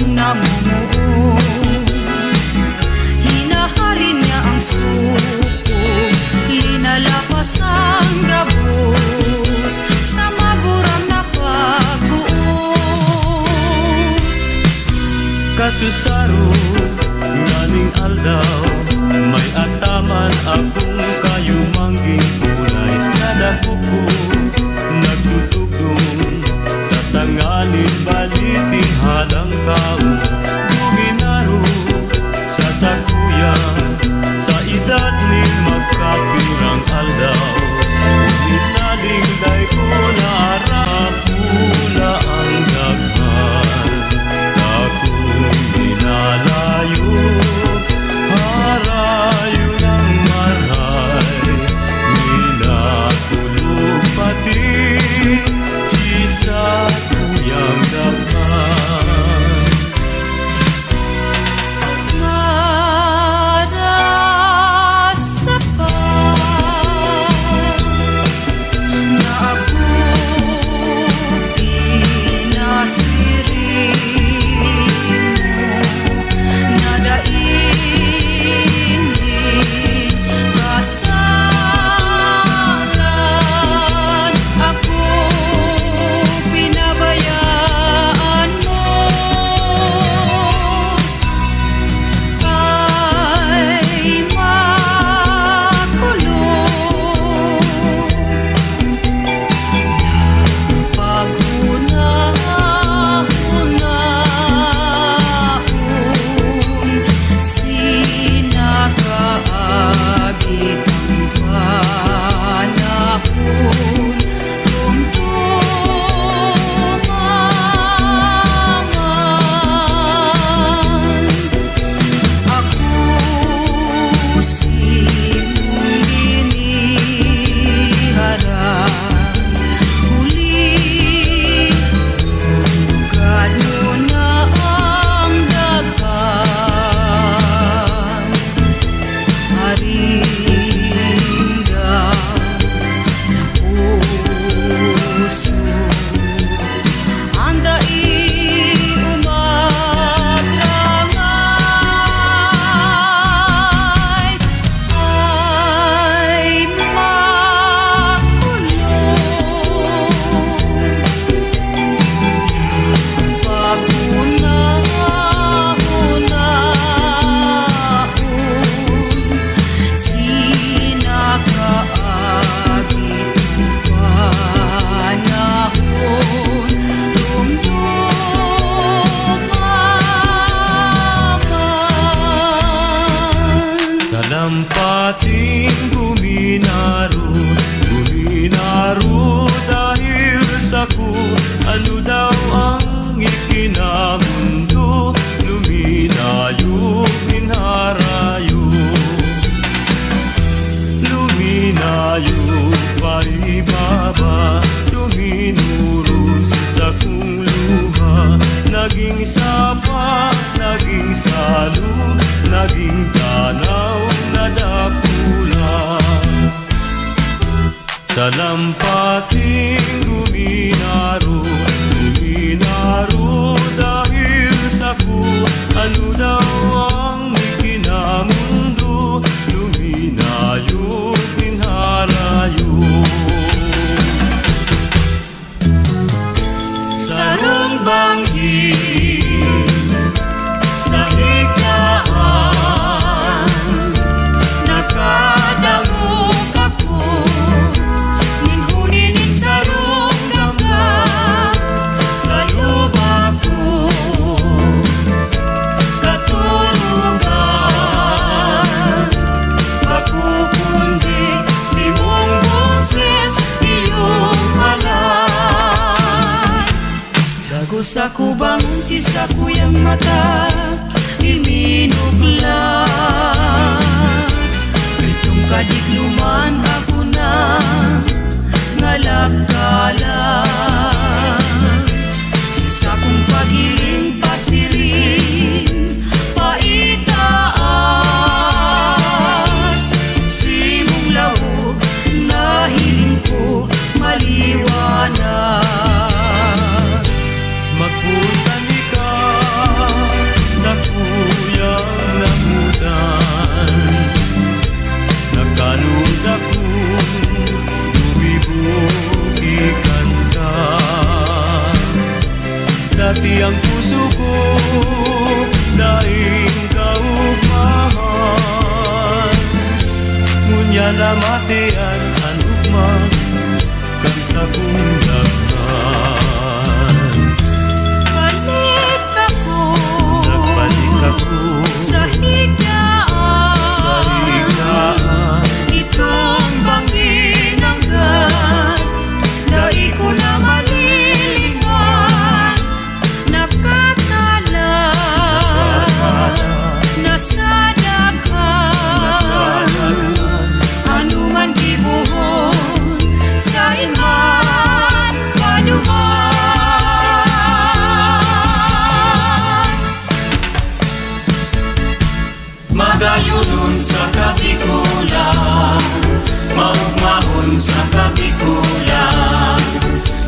Namumuo, hinahali niya ang suko, linalapas ang gabos sa maguram na pagbuo. Kasusaro nganing aldaw, may ataman akong kayumangging tunay na dakop ko, nagtutugdong sa sanga nin baliting halangkaw. Guminaro sa sakuya, sa edad nin magkapirang aldaw. Ngunit naling dai ko naarap, pula ang daghan. Dakong minalayo, harayo nang maray, minakulog pati si sakuyang daghan. Marasa pa na ako pinasiring mo, na dai nin kasalan ako pinabayaan mo. Ay makulong, pag-una-unaon, sinakaagit ang panahon. Arinda na puso, an dai umatrangay, ay makulong. Pag-una-unaon, sinakaagit ang panahon, rumduman. Sa lampating guminaro, guminaro dahil sako, ano daw ang ikinamundo? Luminayo nin harayo, luminayo pa ibaba, duminuros sa sakong luha, naging sapa, naging salog, naging tanaw na dakula. Sa lampating guminaro, guminaro dahil sako, ano daw ang ikinamundo? Luminayo nin harayo. Sarong banggi sa hikdaan, nakadangog ako nin huni nin sarong gangga sa lubak ko. Katurugan, bako kundi simong boses, iyong palan. Dagos ako bangon si sakuyang mata, iminukla. Itong kadigloman ako na ngalagkala. Sa sakong paghiling pasiring paitaas, simong laog nahiling ko maliwanag. Magpuntan ika Lamatian an ugma kan sakong daghan. Balik ako. Nagbalik ako. Sa higaan. Sa higaan. Itong banggi nanggad, dai ko na malilingwan. Nakatala na sa daghan, ano man gibohon, sain man paduman. Magayonon sa Kabikolan, maugmahon sa Kabikolan,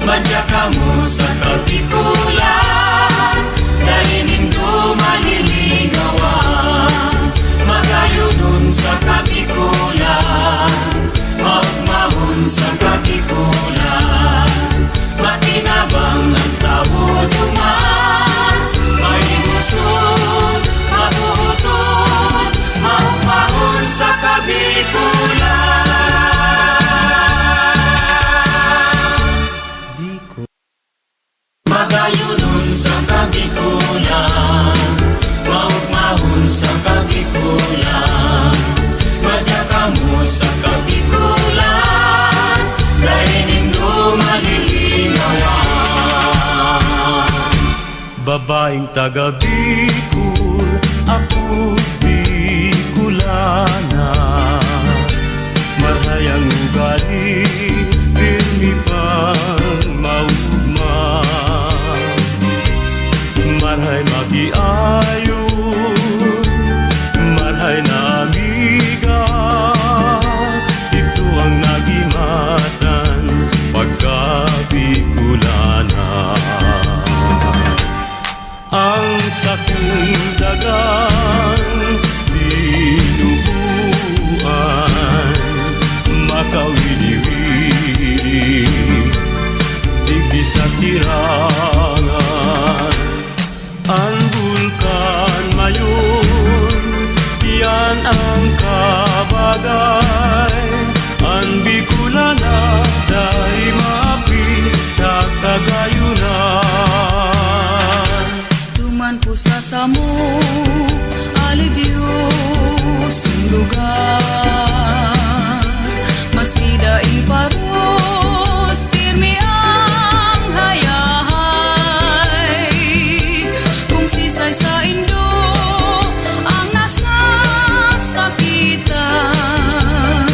madya kamo sa Kabikolan, dai nindo malilingawan. Magayonon sa Kabikolan, maugmahon sa Kabikolan, makinabang ang tawo duman, mahimuson, mabuoton, maugmahon sa Kabikolan. Biko. Magayonon sa Kabikolan, maugmahon sa Kabikolan, madya kamo sa Kabikolan, dai nindo malilingawan. Babaeng taga Bicol, apo Bicolana. Marhay ang ugali, pirmi pang maugma. Marhay makiayon, marhay na amiga. Ito ang nagimatan pagka Bicolana. Ang sakong dagang binubuan, makawili-wili, digdi sa sirangan. An bulkan mayon, iyan ang kabagay. An Bicolana dai maapil sa kagayonan. Duman ko sa samong alibyosong lugar, maski daing paros, pirmi ang hayahay. Kung sisay saindo ang nasasakitan,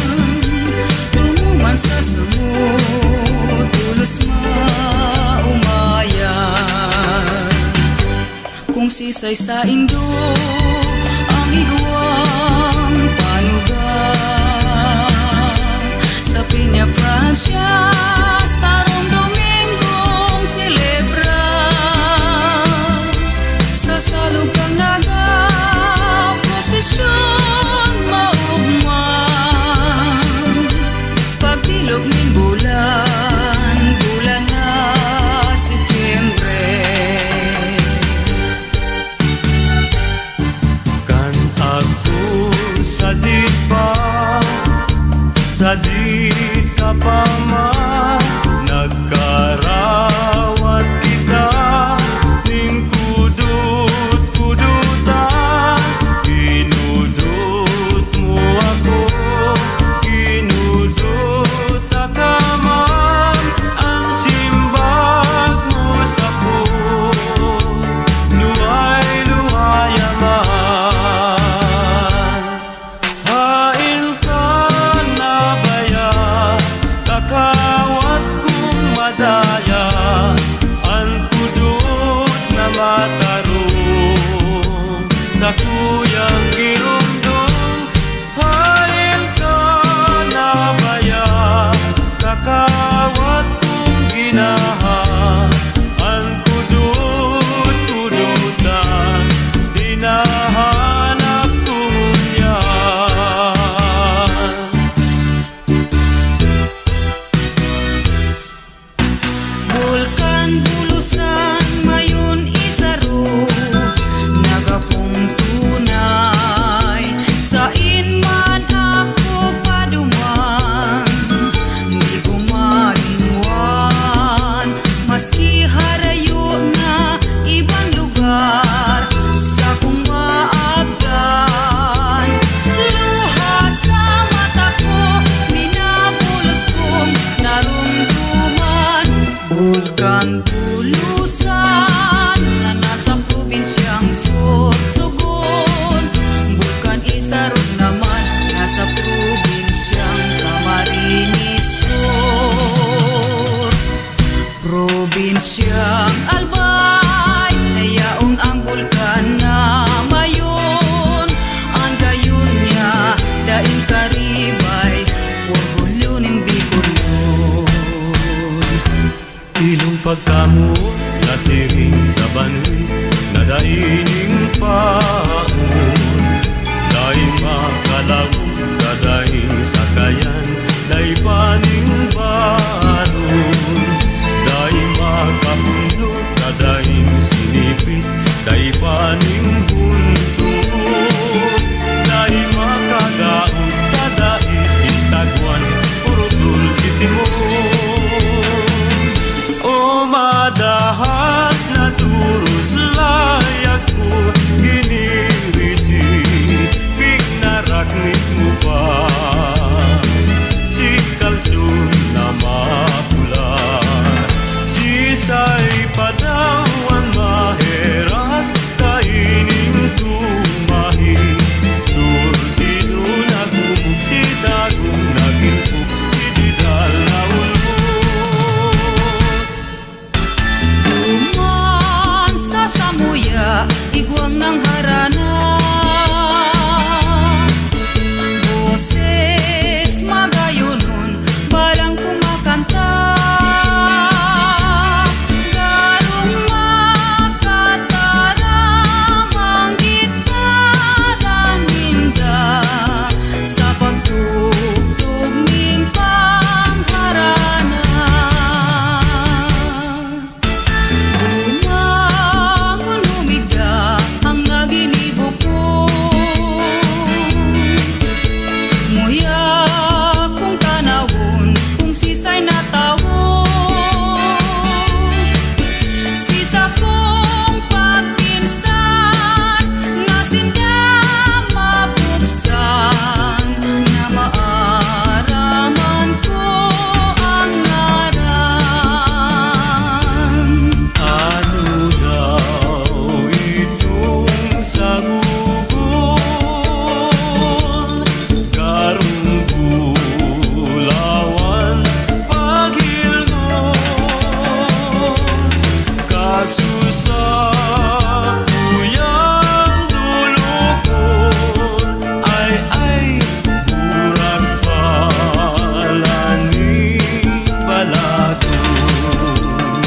dumuman sa samo, tolos maomayan. Kung sisay saindo ang igwang panugang, sa Peñafrancia, sarong Domingong selebra, sa salog kan nagaprosesyon maugma, pagbilog nin bulan, bulan na Setyembre. Kan ako sadit pa, sadit ka pa man, nagkarawat kita ning kudot-kudotan. Kinudot mo ako, kinudot ta ka man, an simbag mo sako, luhay-luhaya man. Haen ka na baya, kaka- Ang Sorsogon, Bulkan Isarog naman, nasa probinsyang Camarines Sur. Probinsyang Albay, yaon ang bulkan na mayon, ang gayon niya, daing karibay, orgulyo nin Bicolnon. Ilong pagkamoot, nasiring sa banwi, na dai nin paon. Dai makalaog, dadaing sakayan, dai pa nin baron. Dai makapundok, dadaing sinipit, dai pa nin buntok. Dai makagaot, dadaing sisagwan, puro dulce timon. O madahas na turos layag ko, ginirisi, pignaraknit mo pa si kalson na mapula. Sisay pa daw an maherak kaining tumahi? Torsido na gumog, si Dagong nagilpok, si Didal na ulmot. Duman sa samuya, igwang nang harana. Boses magayonon, balang kumakanta. Garong makataram ang gitara ninda sa pagtugtog nin pangharana. Bumangon, humigda ang naginibo ko. Muya kong tanawon kung sisay na tawo. Si sakong pagpinsan na sinda mabuksan na maaraman ko ang ngaran. Ano daw itong sagugon? Karong bulawan paghilngon. Kaso sa kuyang dulokon, ay, ay, burak pala nin balaton.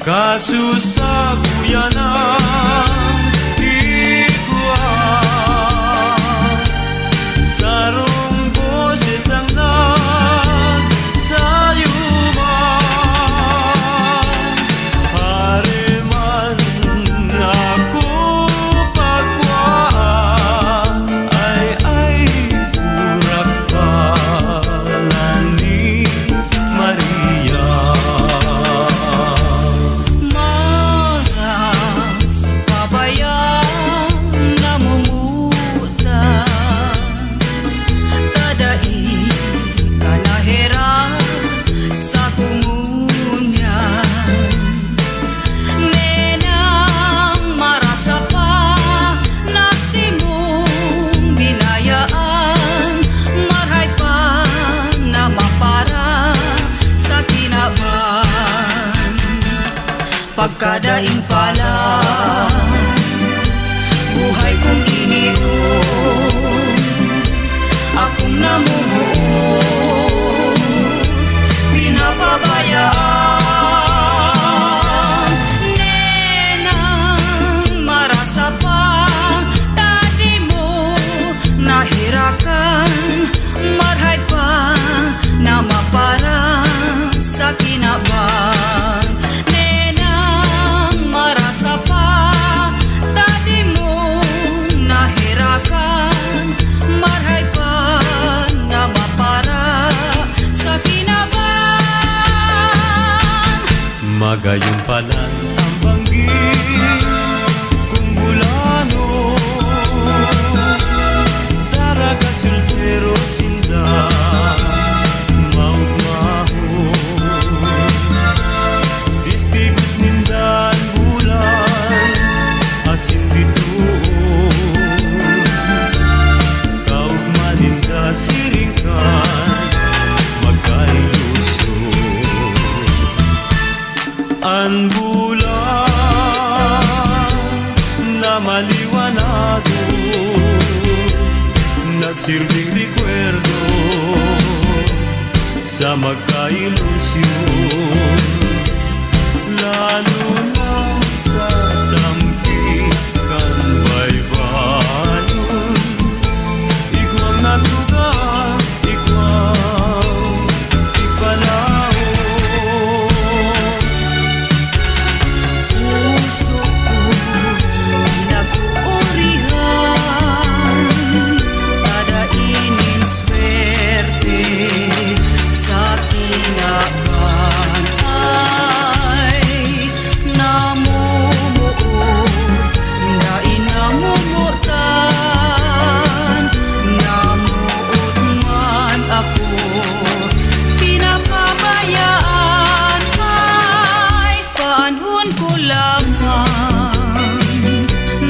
Kaso sa kuyanan, igwa, sarong boses ang nagsayuman. Pare man ako pagwa, ay, ay, burak pala ni Maria. Maras pabayang namumuta, ta dai ka naherak sa komunyan. Nenang marasa pa na simong binayaan, marhay pa na mapara sa kinaban. Pagkadaing pala, buhay kong inion, akong namumuo, pinapabayaan. Nenang marasa pa, ta di mo naherakan, marhay pa na mapara sa kinaban. Nenang marasa pa, ta di mo naherakan, marhay pa na mapara sa kinaban. Magayon palan tambanggi kung bulano, daraga soltero sinda, maugmahon, testigos ninda an bulan, Maliwanagon, nagsirbing rekwerdo sa magkailusyon, lalo na sa tampi kan baybayon. Igwang na tugang, igwang ipalaom. Puso ko pinag-uurihan, kada ining swerte sa kinaban ay namumuot, dai namomotan, namuot man ako, pinapabayaan ay panahon ko lamang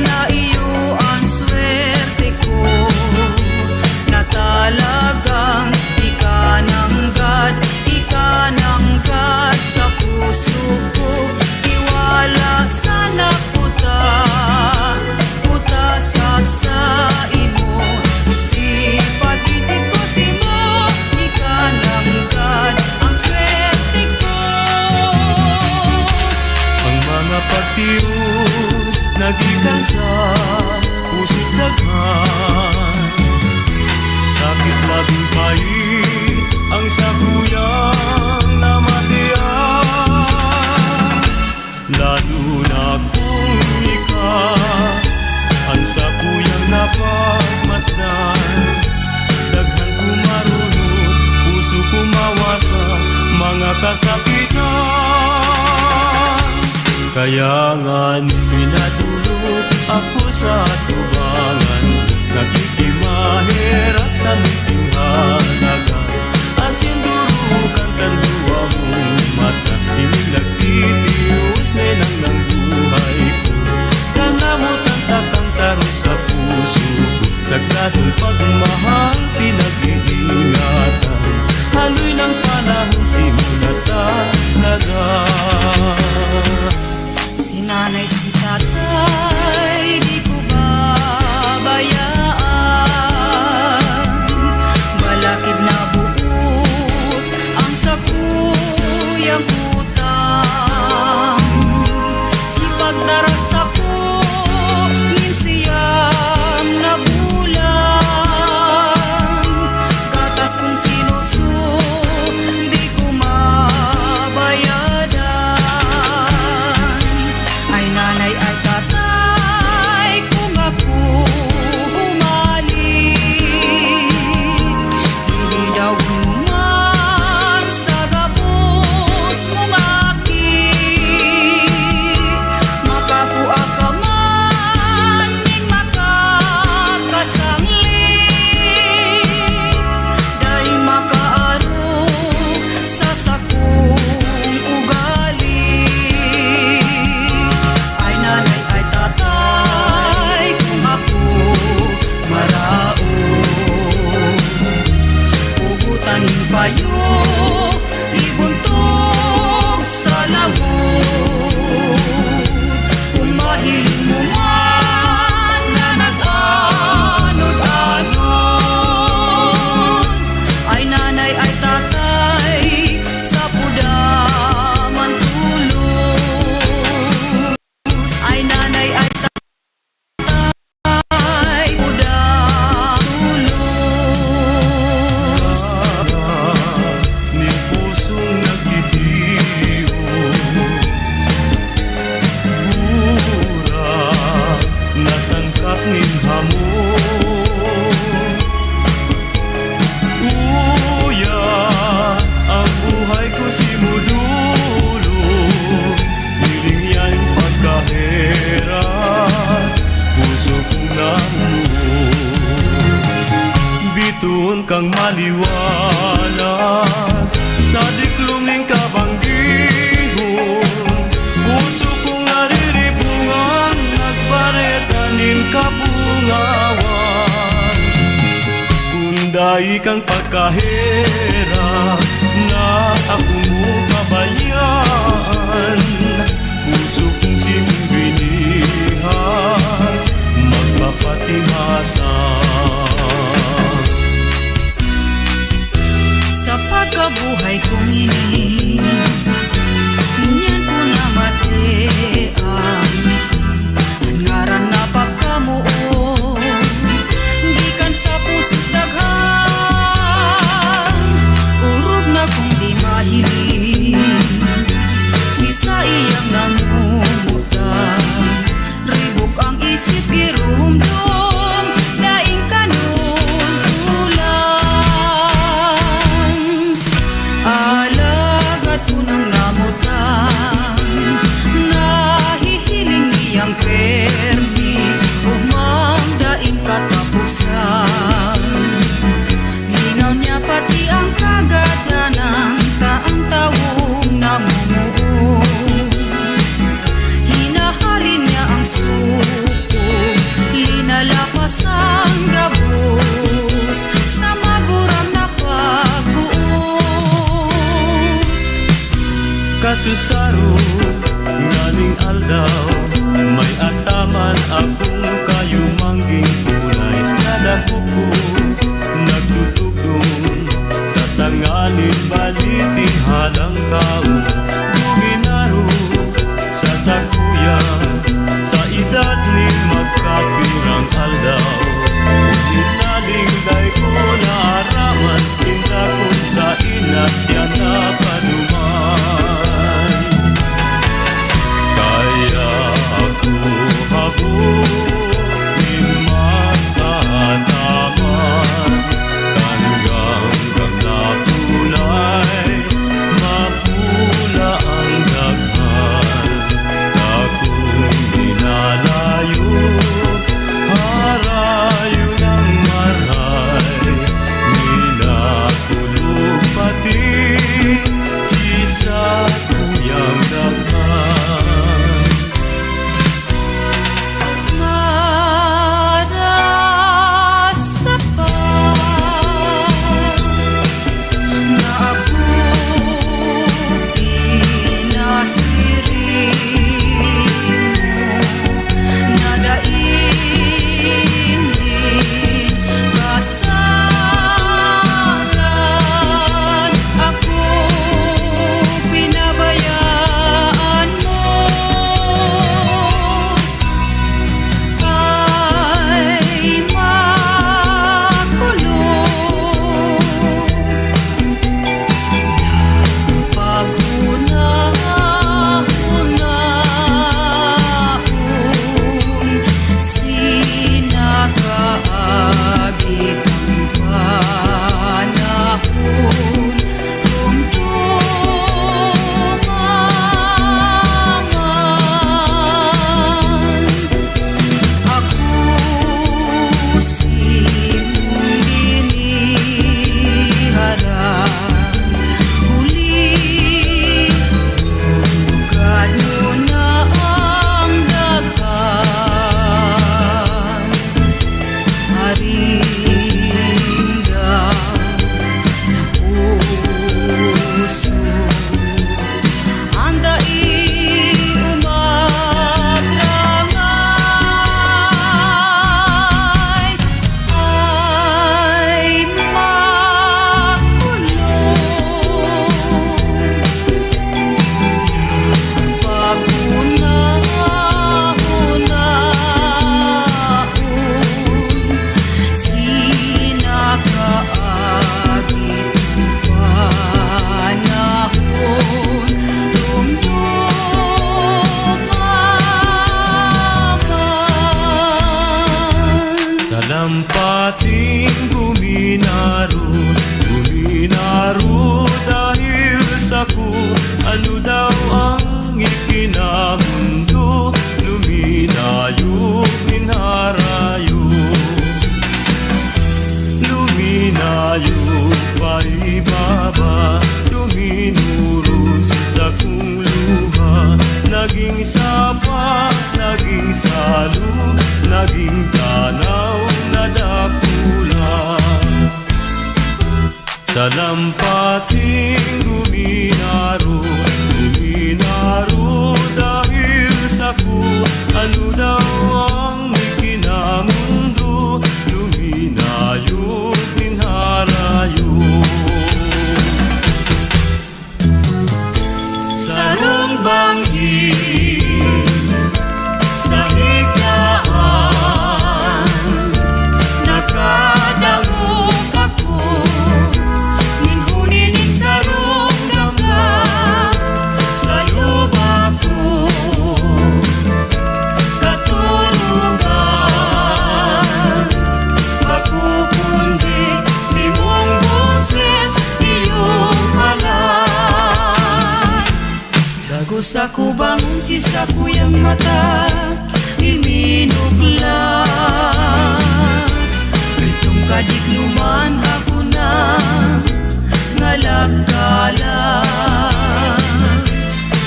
na iyo an swerte ko, na talagang ikananggad, ikananggad sa puso ko. Tiwala sana kuta, kuta sa saimo. Si pag-isip ko simo, ikananggad ang swerte ko. Ang mga pagtios na gikan sa puso't daghan, sakit labing pait ang sakuyang namatian. Lalo na kung ika an sakuyang napagmasdan, daghan kumarunod, puso kumawasa, mga kasakitan. Kaya ngan pinadolot ako sa atubangan, nakikimaherak sa miting halaga. Asin durukan kan duwa mong mata, ining nagtitios na inang ng buhay ko. Kanamotan takang taro sa puso ko, nagdadol pagmahal, pinag-iingatan. Haloy ng panahon, simo na talaga. Si nanay, si tatay, di ko babayaan. Balakid na buot ang sakuyang utang. Si pagdara sako nin siyam na bulan, gatas kong sinuso, di ko mabayadan. Ay nanay, ay tatay, kung ako humalik, hindi daw mo man sa gabos mong aki, makakua ka man nin makakasanglit, dai makaarog sa sakong ugali. Ay nanay, ay tatay, kung ako maraot, hugutan nin payo, ibuntog sa lawod. Kung mahiling mo man na nag-anod-anod, ay nanay, ay tatay, sa puda man tulos. Ay nanay, ay tatay, puda tulos. Nin pusong nagtitios, burak na sangkap nin hamon. Uya, ang buhay ko simo dolo, hiling yan pagkaherak, puso kong namuo. Bitoon kang maliwanag sa diklom nin kabanggihon, puso kong nariribungan, nagbareta nin kapungawan. Kun dai kang pagkaherak na ako mo pabayaan, puso kong simong binihan, Sangabos sa maguram na pagbuo. Kasusaro nganing aldaw, may ataman akong kayumangging tunay na dakop ko, nagtutugdon sa sanga nin baliting halangkaw. Luminaro sa sakuya, sa edad nin magkapirang aldaw. Hinaling dai ko naaraman, inda kun saen na siya napaduman. Kaya ako habo nin makataman, kan ganggang na kulay, mapula ang daghan. Dakong minalayo, harayo nang maray, minakulog pati si sakuyang daghan. Marasa pa na ako pinasiring mo na dai nin kasalan ako pinabayaan mo. Ay makulog na paghuna-hunaon, sinakaagit ang panahon. Arinda na puso, an dai umatrangay ay makulong. Paghunahunaon, sinakaagit panahon, rumdoma man. Sa lampating guminaro, guminaro dahil sako, ano daw ang ikinamundo, luminayo, pinarayo. Luminayo pa ibaba, luminurus sa sakong luha. Naging sapa, naging salog, naging tanaw na dakula. Sa lampating guminaro, guminaro dahil sako, ano daw ang ikinamundo, luminayo, pinarayo. Sarong banggi sa higdaan, nakadangog ako nin huni nin sarong gangga sa lubak ko. Katurugan, makukundi simong boses, iyong palan. Dagos ako bangon si sakuyang mata, iminugla. Pritong kadignuman ako na ngalagkala.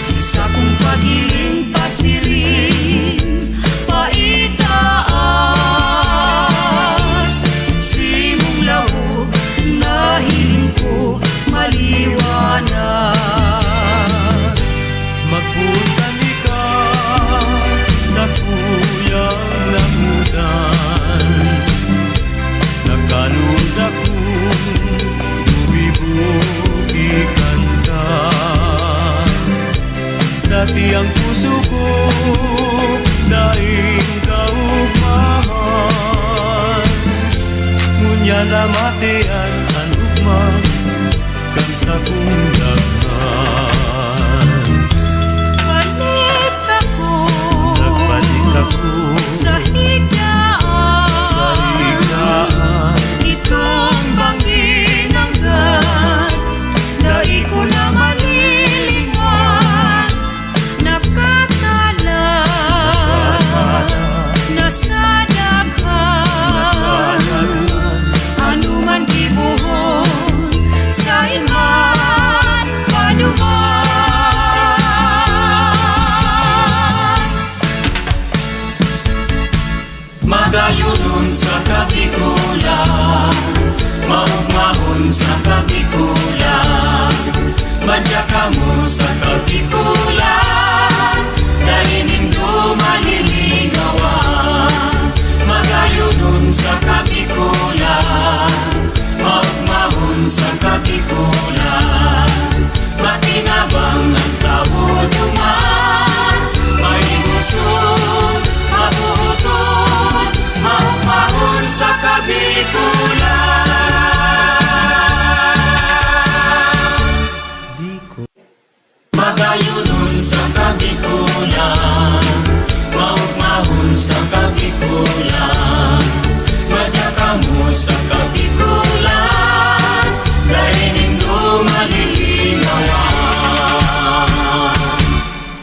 Sa sakong paghiling pasiring, paitaan. Lamatian an ugma kan sakong daghan. Balik ako. Nagbalik ako. Sa higaan. Sa higaan. Itong banggi nanggad, dai ko na malilingan. Nakakala na sa daghan, ano man gibohon, sain man paduman. Magayonon sa Kabikolan, maugmahon sa Kabikolan, madya kamo sa Kabikolan, dai nindo malilingawan. Magayonon sa Kabikolan, maugmahon sa Kabikolan, makinabang ang tawo duman. Mahigoson, mabuoton, maugmahon sa Kabikolan. Biko. Magayonon sa Kabikolan, maugmahon sa Kabikolan, madya kamo sa Kabikolan, dai nindo malilingawan.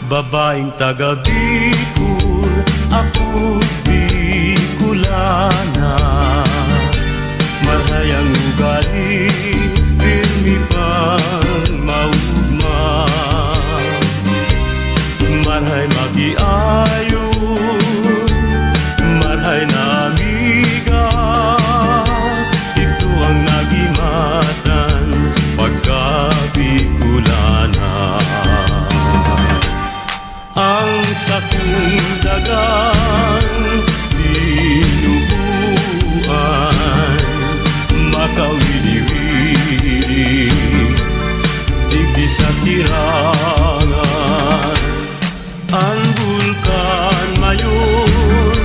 Babaeng taga Bicol, apo Bicolana. Marhay ang ugali, pirmi pang maugma. Marhay makiayon, marhay na amiga, ito ang nagimatan pagka Bicolana. Ang sakong dagang binubuan, makawili-wili, digdi sa sirangan. An Bulkan Mayon,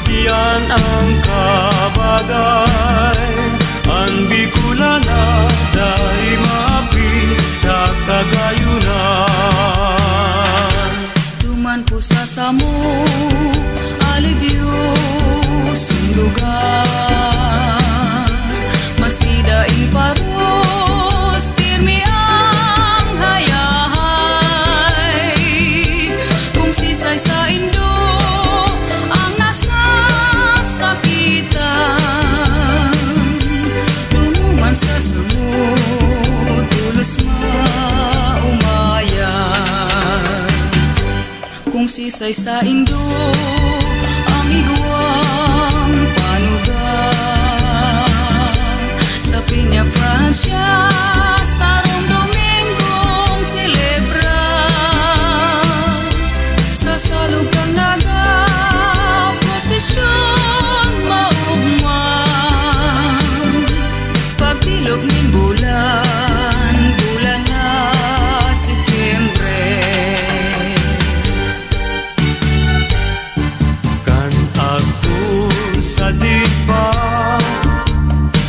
iyan ang kabagay. An Bicolana, dai maapil sa Kagayonan. Duman ko sa samo, alibyosong lugar. Maski daing paros, pirmi ang hayahay. Kung sisay saindo ang nasasakitan, dumuman sa samo, tolos maomayan. Kung sisay saindo ang igwang panugang, sa Peñafrancia, sarong Domingong selebra, sa salog kan nagaprosesyon maugma. Pagbilog nin bulan, bulan na Setyembre. Kan ako sadit pa,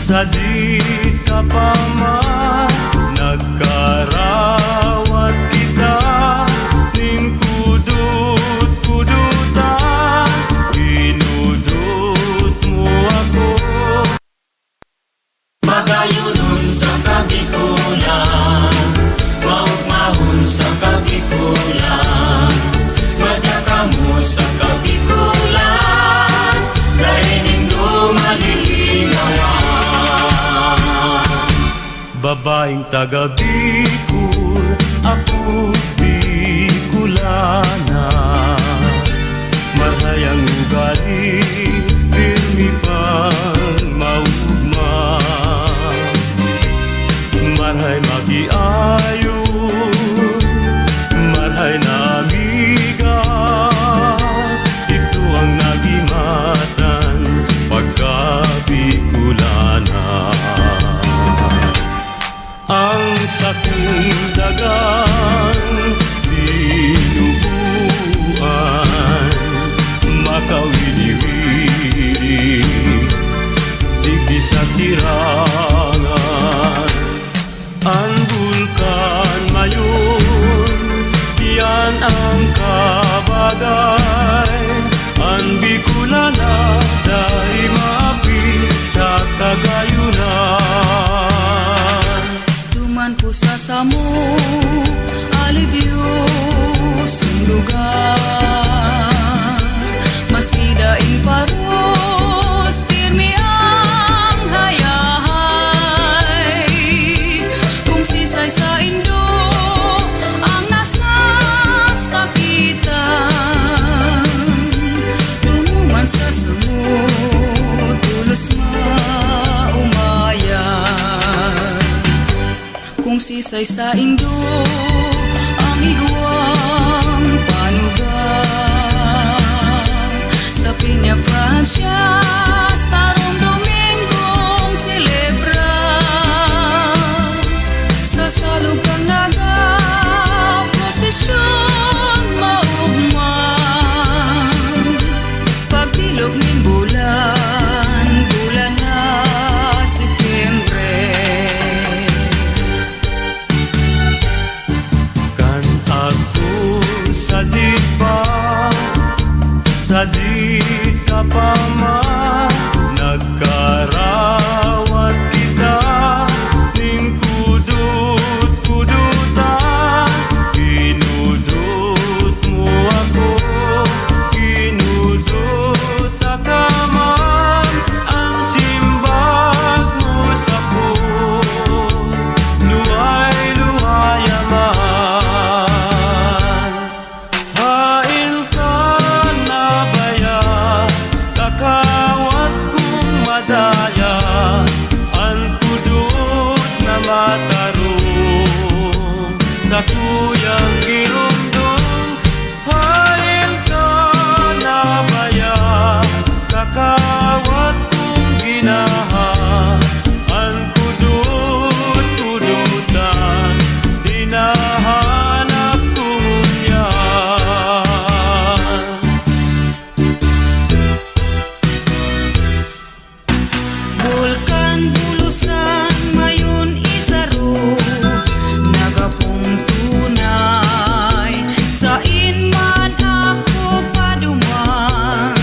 sadit ka pa man, nagkarawat kita nin kudot-kudotan, dinudot mo ako. Magayonon sa Kabikolan, maugmahon sa Kabikolan, madya kamo sa Kabikolan, dai nindo malilingawan. Babaeng taga Bicol, apo Bicolana. Marhay ang ugali, pirmi pang maugma. Marhay makiayon, marhay na amiga, ito ang nagimatan pagka Bicolana. Ang sakong dagang Ay saindo ang igwang panugang. Sa Peña Francia, sarong Domingong selebra. Sa salog kan Naga, prosesyon maugma. Pagbilog nin bulan, bulan na Setyembre. Kan ako sadit pa, sadit ka pa man, nagkarawat kita ning kudot-kudotan. Kinudot mo ako, kinudot ta ka man, ang simbag mo sako, luhay-luhay man. Haen ka na baya, kakawat kong madaya, an kudot na matarong, sakuyang giromdom. Haen ka na baya, kakawat kong ginaha, an kudot-kudotan, hinahanap ko ngunyan. Bulkan Bulusan, mayon isaro, nagapong tunay, sain man ako paduman,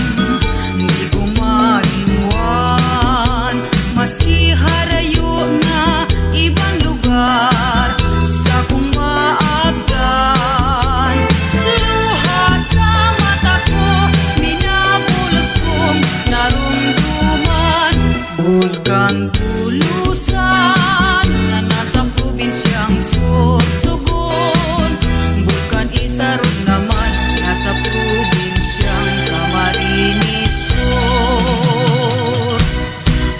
di ko malinwan, maski harayo na ibang lugar, sakong maabtan, luha sa mata ko, minabulos kong naromdoman. Bulkan Bulusan na nasa probinsyang Sorsogon, Bulkan Isarog naman nasa probinsyang Camarines Sur.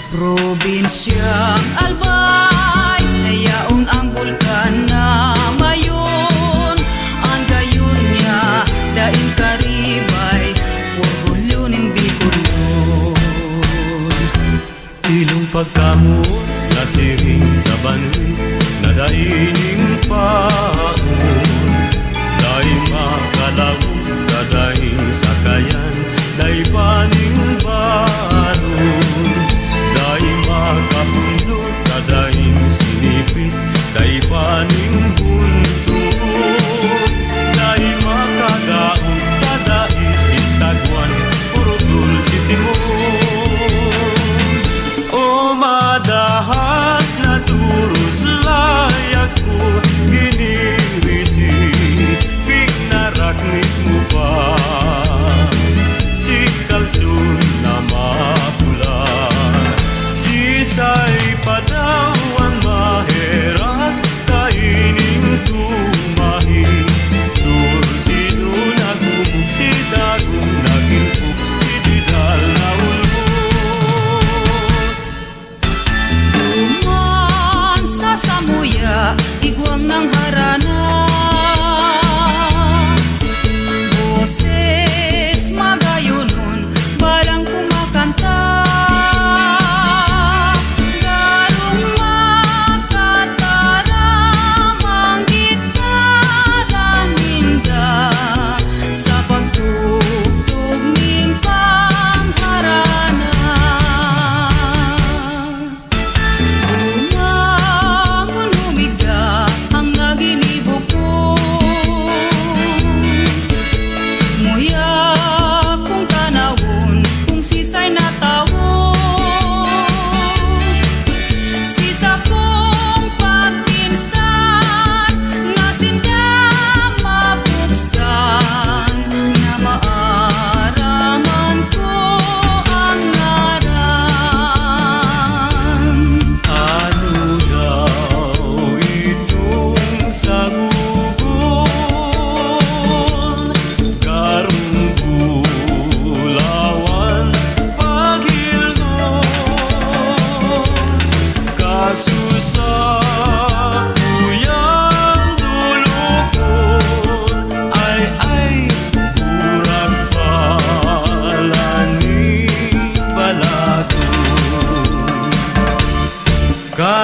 Probinsyang Albay, na yaon ang bulkan na mayon, an gayon niya daing karibay, orgulyo nin Bicolnon. Ilong pagkamoot, nasiring sa banwit, na dai nin paon, dai makalaog, dadaing sakayan, dai pa nin baron, dai makapundot, dadaing sinipit, dai pa nin buntok, dai makadaog, dai sisagwan, puro dulse timon. O madahas na turos layag ko, ginirisi, pignaraknit mo pa. Si kalso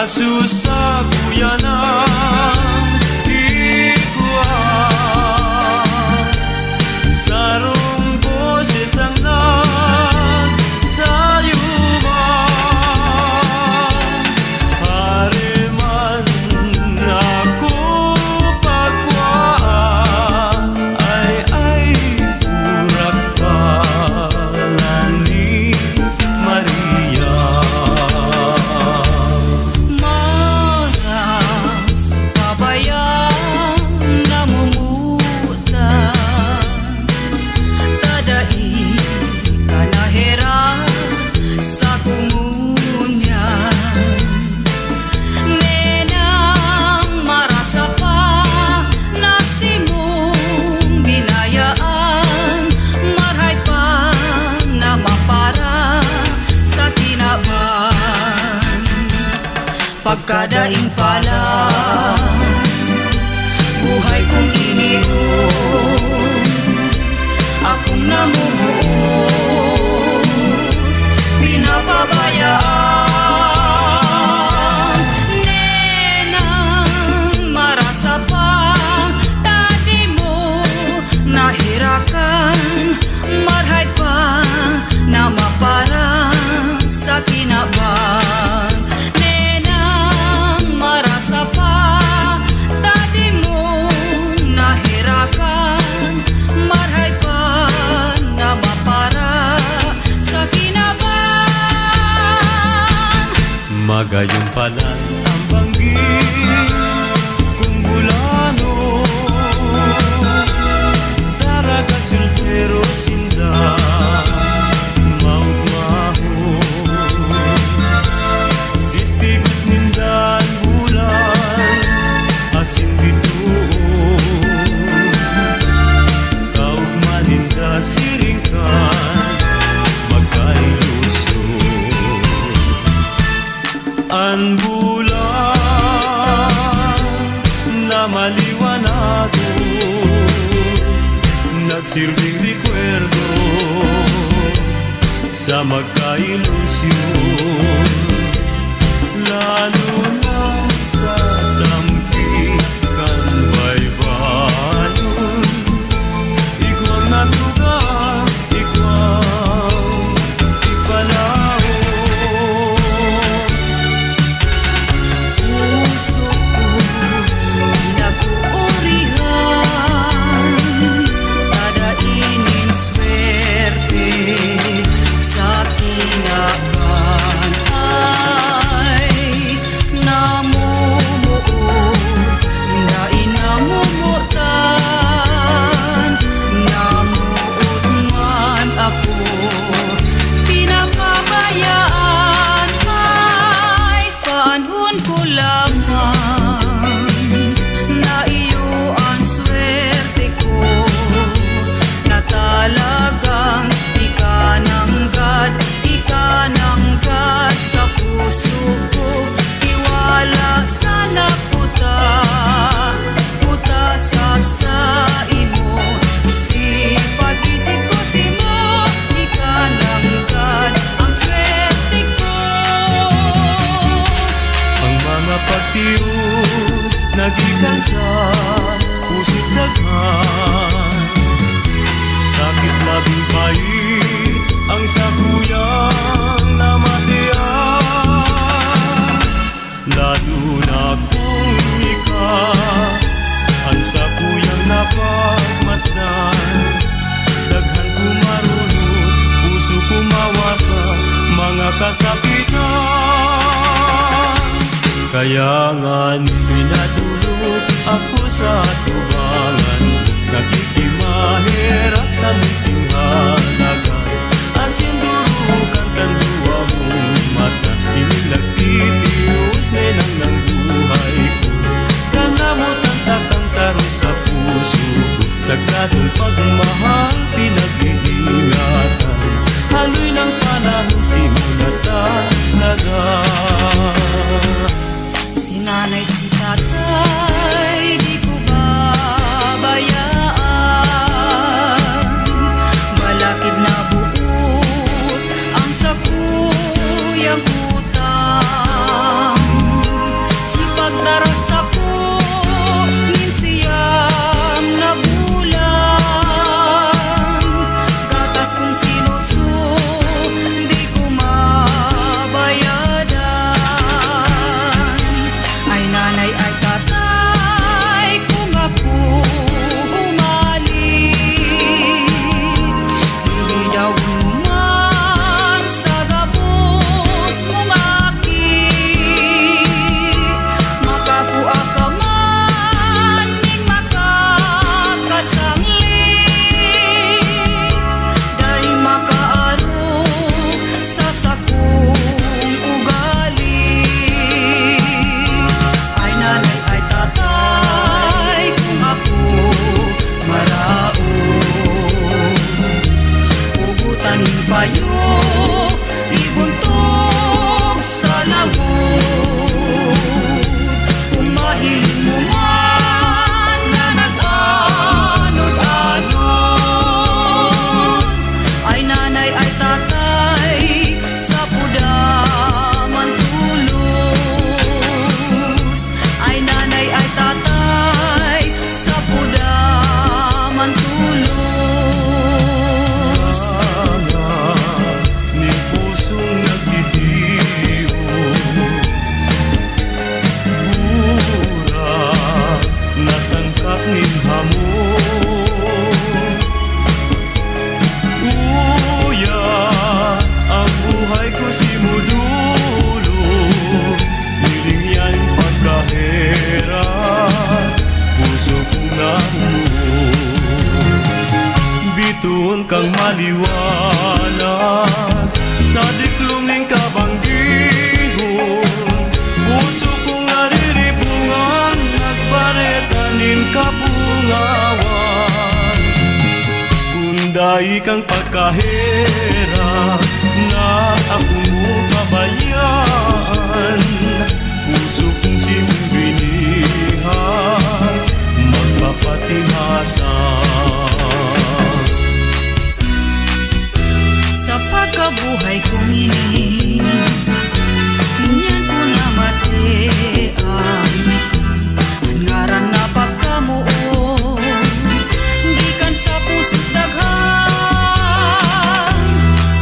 Susabuyan ang igwa, sarong boses ang nagsayo man. Hare man ako pagwa, ay, ay, burak pa ni Maria. Maras pabayang namumutan, ta dai ka naherak sa komunyan. Nenang marasa pa na simong binayaan, marhay pa na mapara sa kinaban. Pagkadaing pala, buhay kong inion, akong namumuot, pinapabayaan. Nenang marasa pa, ta di mo naherakan, marhay pa na mapara sa kinaban. Nenang marasa pa, ta di mo naherakan, marhay pa na mapara sa kinaban. Magayon palan ang banggi kong bulanon, daraga soltero sinda maugmahon. Testigos ninda an bulan asin bituon, kaugma ninda siring kan magkailusyon. An bulan na maliwanagon, nagsirbing rekwerdo sa magkailusyon, lalo na sa tampi kan baybayon. Igwang natugang, igwang ipalaom. Puso ko pinag-oorihan, kada inin swerte sa kinaban ay namumuot, dai namomotan, namoot man ako, pinapabayaan, may paanhon ko lamang na iyo an swerte ko, na talagang ikananggad, ikananggad sa puso ko. Tiwala sana puta, puta sa saimo. Si pag-isip ko simo, ikananggad ang swerte ko. Ang mga pagtios na gikan sa puso't daghan, sakit labing pait ang sakuyang namatian. Lalo na kung ika an sakuyang napagmasdan. Daghan kumarunot, puso kumawasak, mga kasakitan. Kaya ngan pinadulot ako sa atubangan, nakikimaherak sa miting halaga. Asin durukan kan duwa mong mata, ining nagtitios, nenang nang buhay ko. Kanamotan ta kan taro sa puso ko, nagdadol pagmahal, pinag-iingatan. Haloy nang panahon, simo na talaga. Si nanay, si tatay, di ko babayaan. Balakid na buot ang sakuyang utang. Tara sako nin siyam na bulan, gatas kong sinuso, di ko mabayadan. Ay nanay, ay tatay, kung ako humalik, Bibidawon mo man sa gabos mong aki, makakua ka man nin makakasanglit, dai makaarog sa sakong ugali. Ay nanay, ay tatay, kung ako maraot, hugutan nin payo, ibuntog sa lawod. Kung mahiling mo man na nag-anod-anod, ay nanay, ay tatay, sa puda man tolos. Ay nanay, ay tatay, sa puda man tolos. Sana nin pusong nagtitiyo, mura na sangkap nin hamon. Uya, ang buhay ko simudulon, hiling yan pagkaherak, puso kong namuo. Bitoon kang maliwanag sa diklom nin kabanggihon, puso kong nariribungan, nagbareta nin kapungawan. Kun dai kang pagkaherak na ako mo pabayaan, puso kong simong binihag, magpapatihasa. Sa pagkabuhay kong ini, ngunyan ko namatian an ngaran na pagkamoot, gikan sa puso't daghan,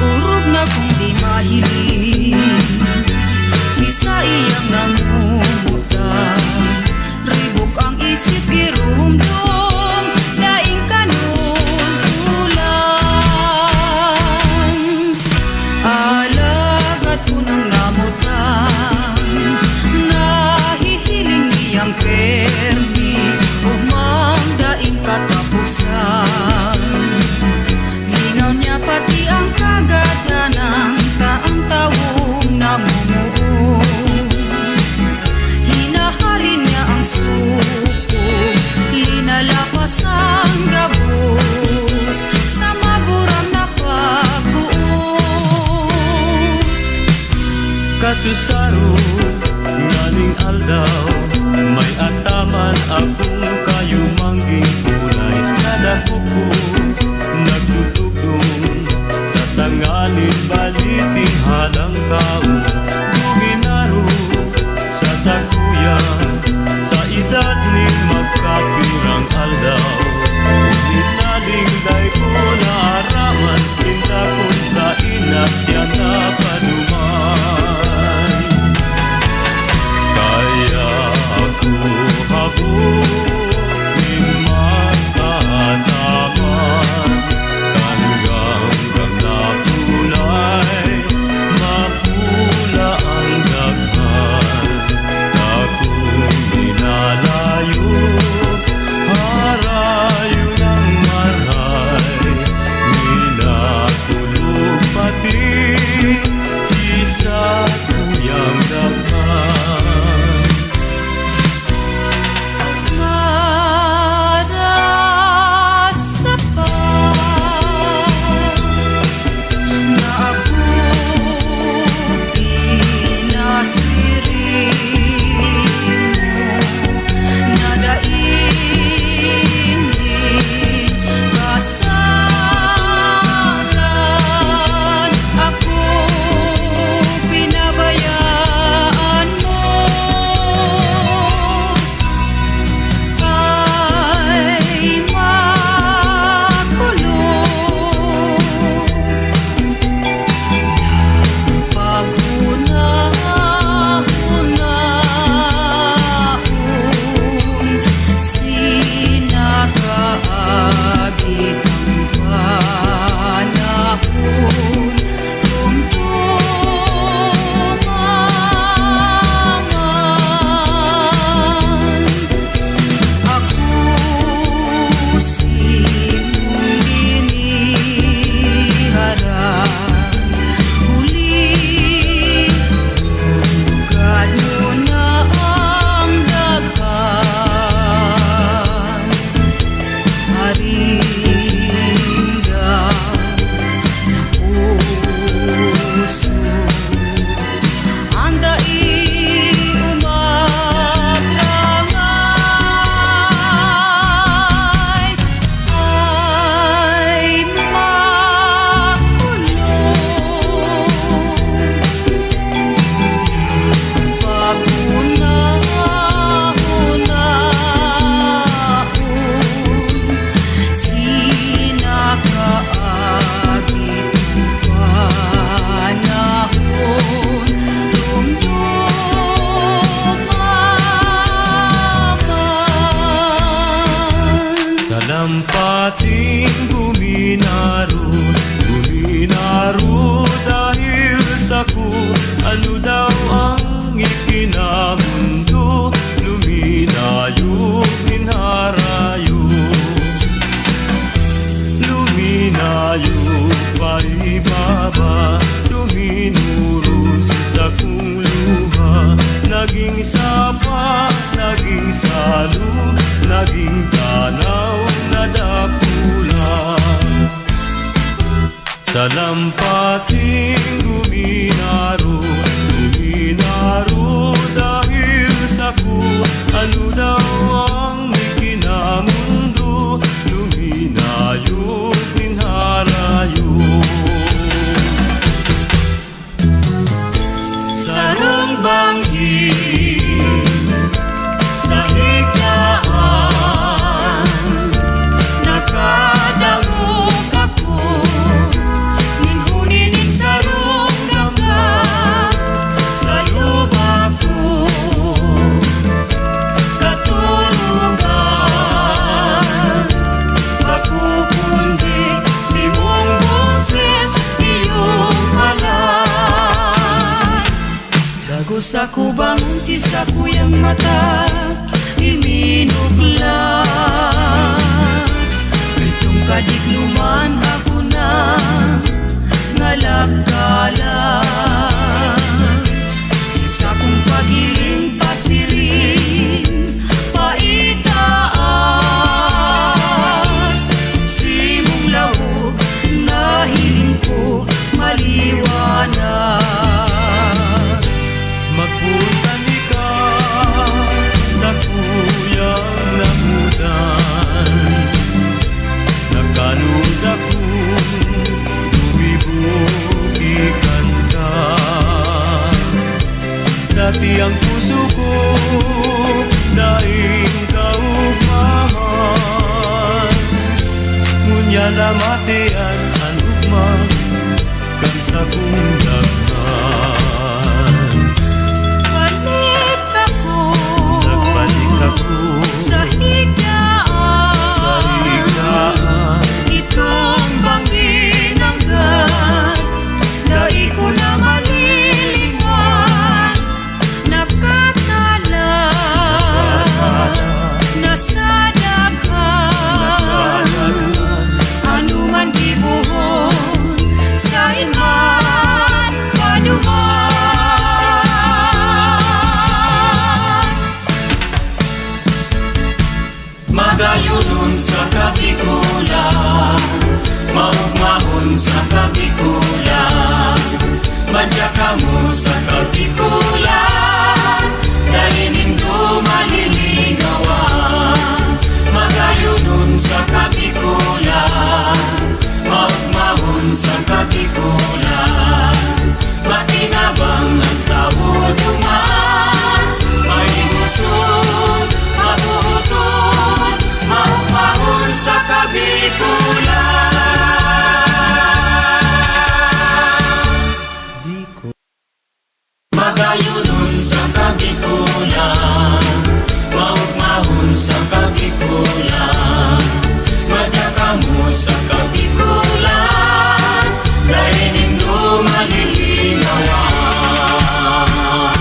orog na kung di mahiling, si saiyang nangungutan. Ribok ang isip, girumdom, daing kanultulan. Alagad kun ang namutan, nahihiling niyang permi, ugmang daing kataposan. Lingaw niya pati ang kagadanan, ta ang tawong namumuo. Hinahari niya ang suko, linalapas ang gabos sa maguram na pagbuo. Kasusaro nganing aldaw, may ataman akong kayumangging tunay. Nadakop ko, nagtutugdong sa sanga nin baliting halangkaw. Duminaro sa sakuya, sa edad nin magkapirang aldaw. Ngunit naling dai ko naaraman, inda kun saen na siya napaduman. Kaya ako habo nin magkaataman, kan ganggang na tunay mapuli. Sako, ano daw ang ikinamundo? Luminayo nin harayo. Luminayo pa ibaba, tuminuro sa sakong luha. Naging sapa, naging salog, naging tanaw na dakula. Sa lampating luminaro, luminaro dahil sako, ano daw ang ikinamundo? Luminayo nin harayo. Sarong banggi sa higdaan, nakadangog ako nin huni nin sarong gangga sa lubak ko. Katurugan, makukundi simong boses, iyong palan. Dagos ako bangon si sakuyang mata, iminukla. Itong kadikloman ako na ngalagkala. Si sakong pagiling pasiring, paitaas, simong laog, nahiling ko maliwanag. Magpunta nika sa kuyang namutan, nakalundag kong gumibo ki kanta. Dati ang puso ko daing kaugmahan, ngunyan namatian an ugma kan sakong daghan. Balik ako Nagbalik ako sa higaan. Sa higaan. Itong banggi nanggad, dai ko na malilingan. Nakakala na sa daghan, ano man gibohon, sain man paduman. Magayonon sa Kabikolan, maugmahon sa Kabikolan, madya kamo sa Kabikolan, dai nindo malilingawan. Magayonon sa Kabikolan, maugmahon sa Kabikolan, makinabang ang tawo duman, mahimuson, mabubuton, maugmahon sa Kabikolan. Magayonon sa Kabikolan, maugmahon sa Kabikolan, madya kamo sa Kabikolan, dai nindo malilingawan.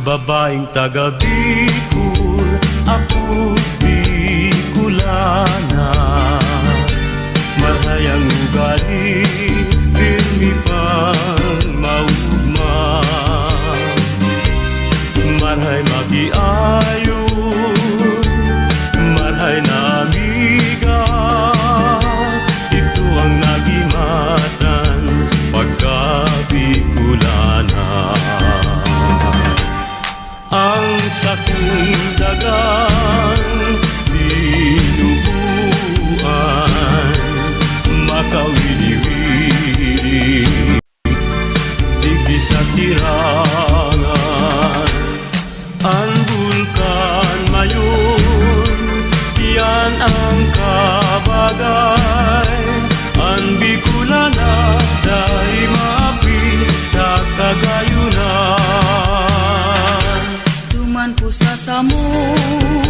Babaeng taga Bicol, apo Bicolana. Marhay ang ugali, pirmi pang maugma. Marhay makiayon, marhay na amiga. Ito ang nagimatan pagka Bicolana. Ang sakong dagang binubuan, makawili-wili, digdi sa sirangan. An bulkan mayon, iyan ang kabagay. An Bicolana dai maapil sa Kagayonan. Duman ko sa samong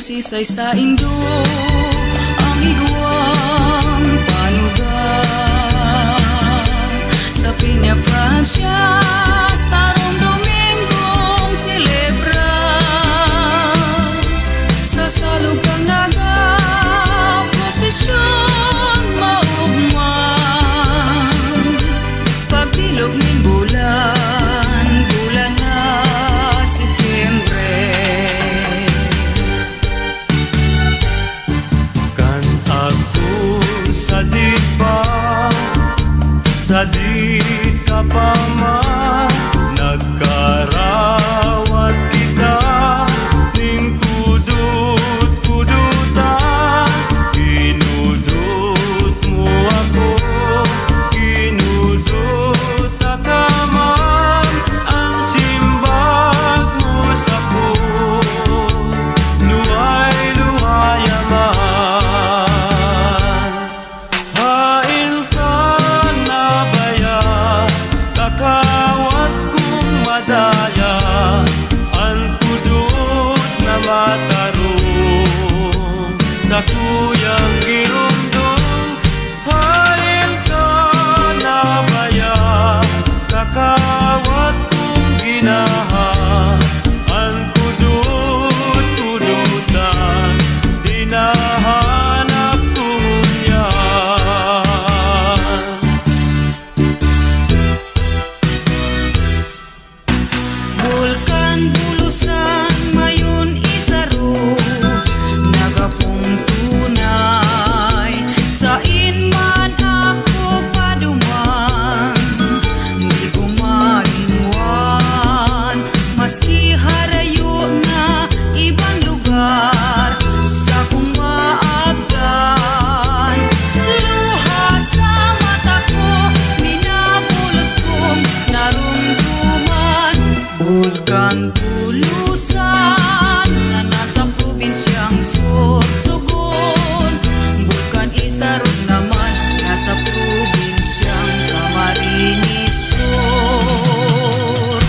Sisay saindo ang igwang panugang? Sa Peña Francia, sarong Domingong selebra. Sa salog kan nagaprosesyon maugma, pagbilog nin bulan, bulan na Setyembre. Kan ako sadit pa, sadit ka pa man, nagkarawat kita ning kudot-kudotan. Kinudot mo ako, kinudot ta ka man, an simbag mo sako, luhay-luhay man. Haen ka na baya, kakawat kong madaya, an kudot na matarong sakuyang giromdom. Haen ka na baya, kakawat kong ginaha, an kudot-kudotan, hinahanap ko ngunyan. Bulkan Bulusan, mayon isaro, nagapong tunay, sain man ako paduman, di ko malinwan, maski harayo na ibang lugar, sakong maabtan, luha sa mata ko, minabulos kong naromdoman. Bulkan Bulusan na nasa probinsyang Sorsogon, Bulkan Isarog naman nasa probinsyang Camarines Sur.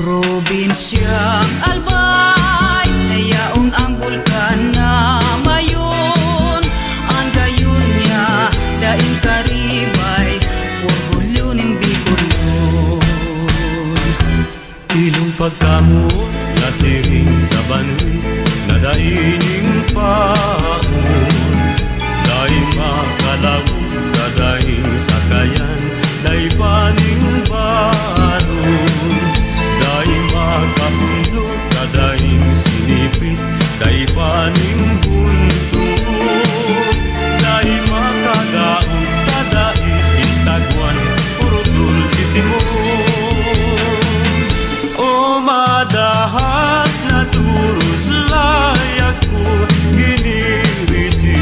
Probinsyang Albay, na yaon ang bulkan na mayon, an gayon niya daing karibay, orgulyo nin Bicolnon. Ilong pagkamoot, nasiring sa banwit, na dai nin paon, dai makalaog, dadaing sakayan, dai pa nin baron, dai makapundok, dadaing sinipit, dai pa nin buntok, dai makagaot, dadaing sisagwan, puro dulse timon. O madahas na turos layag ko, ginirisi,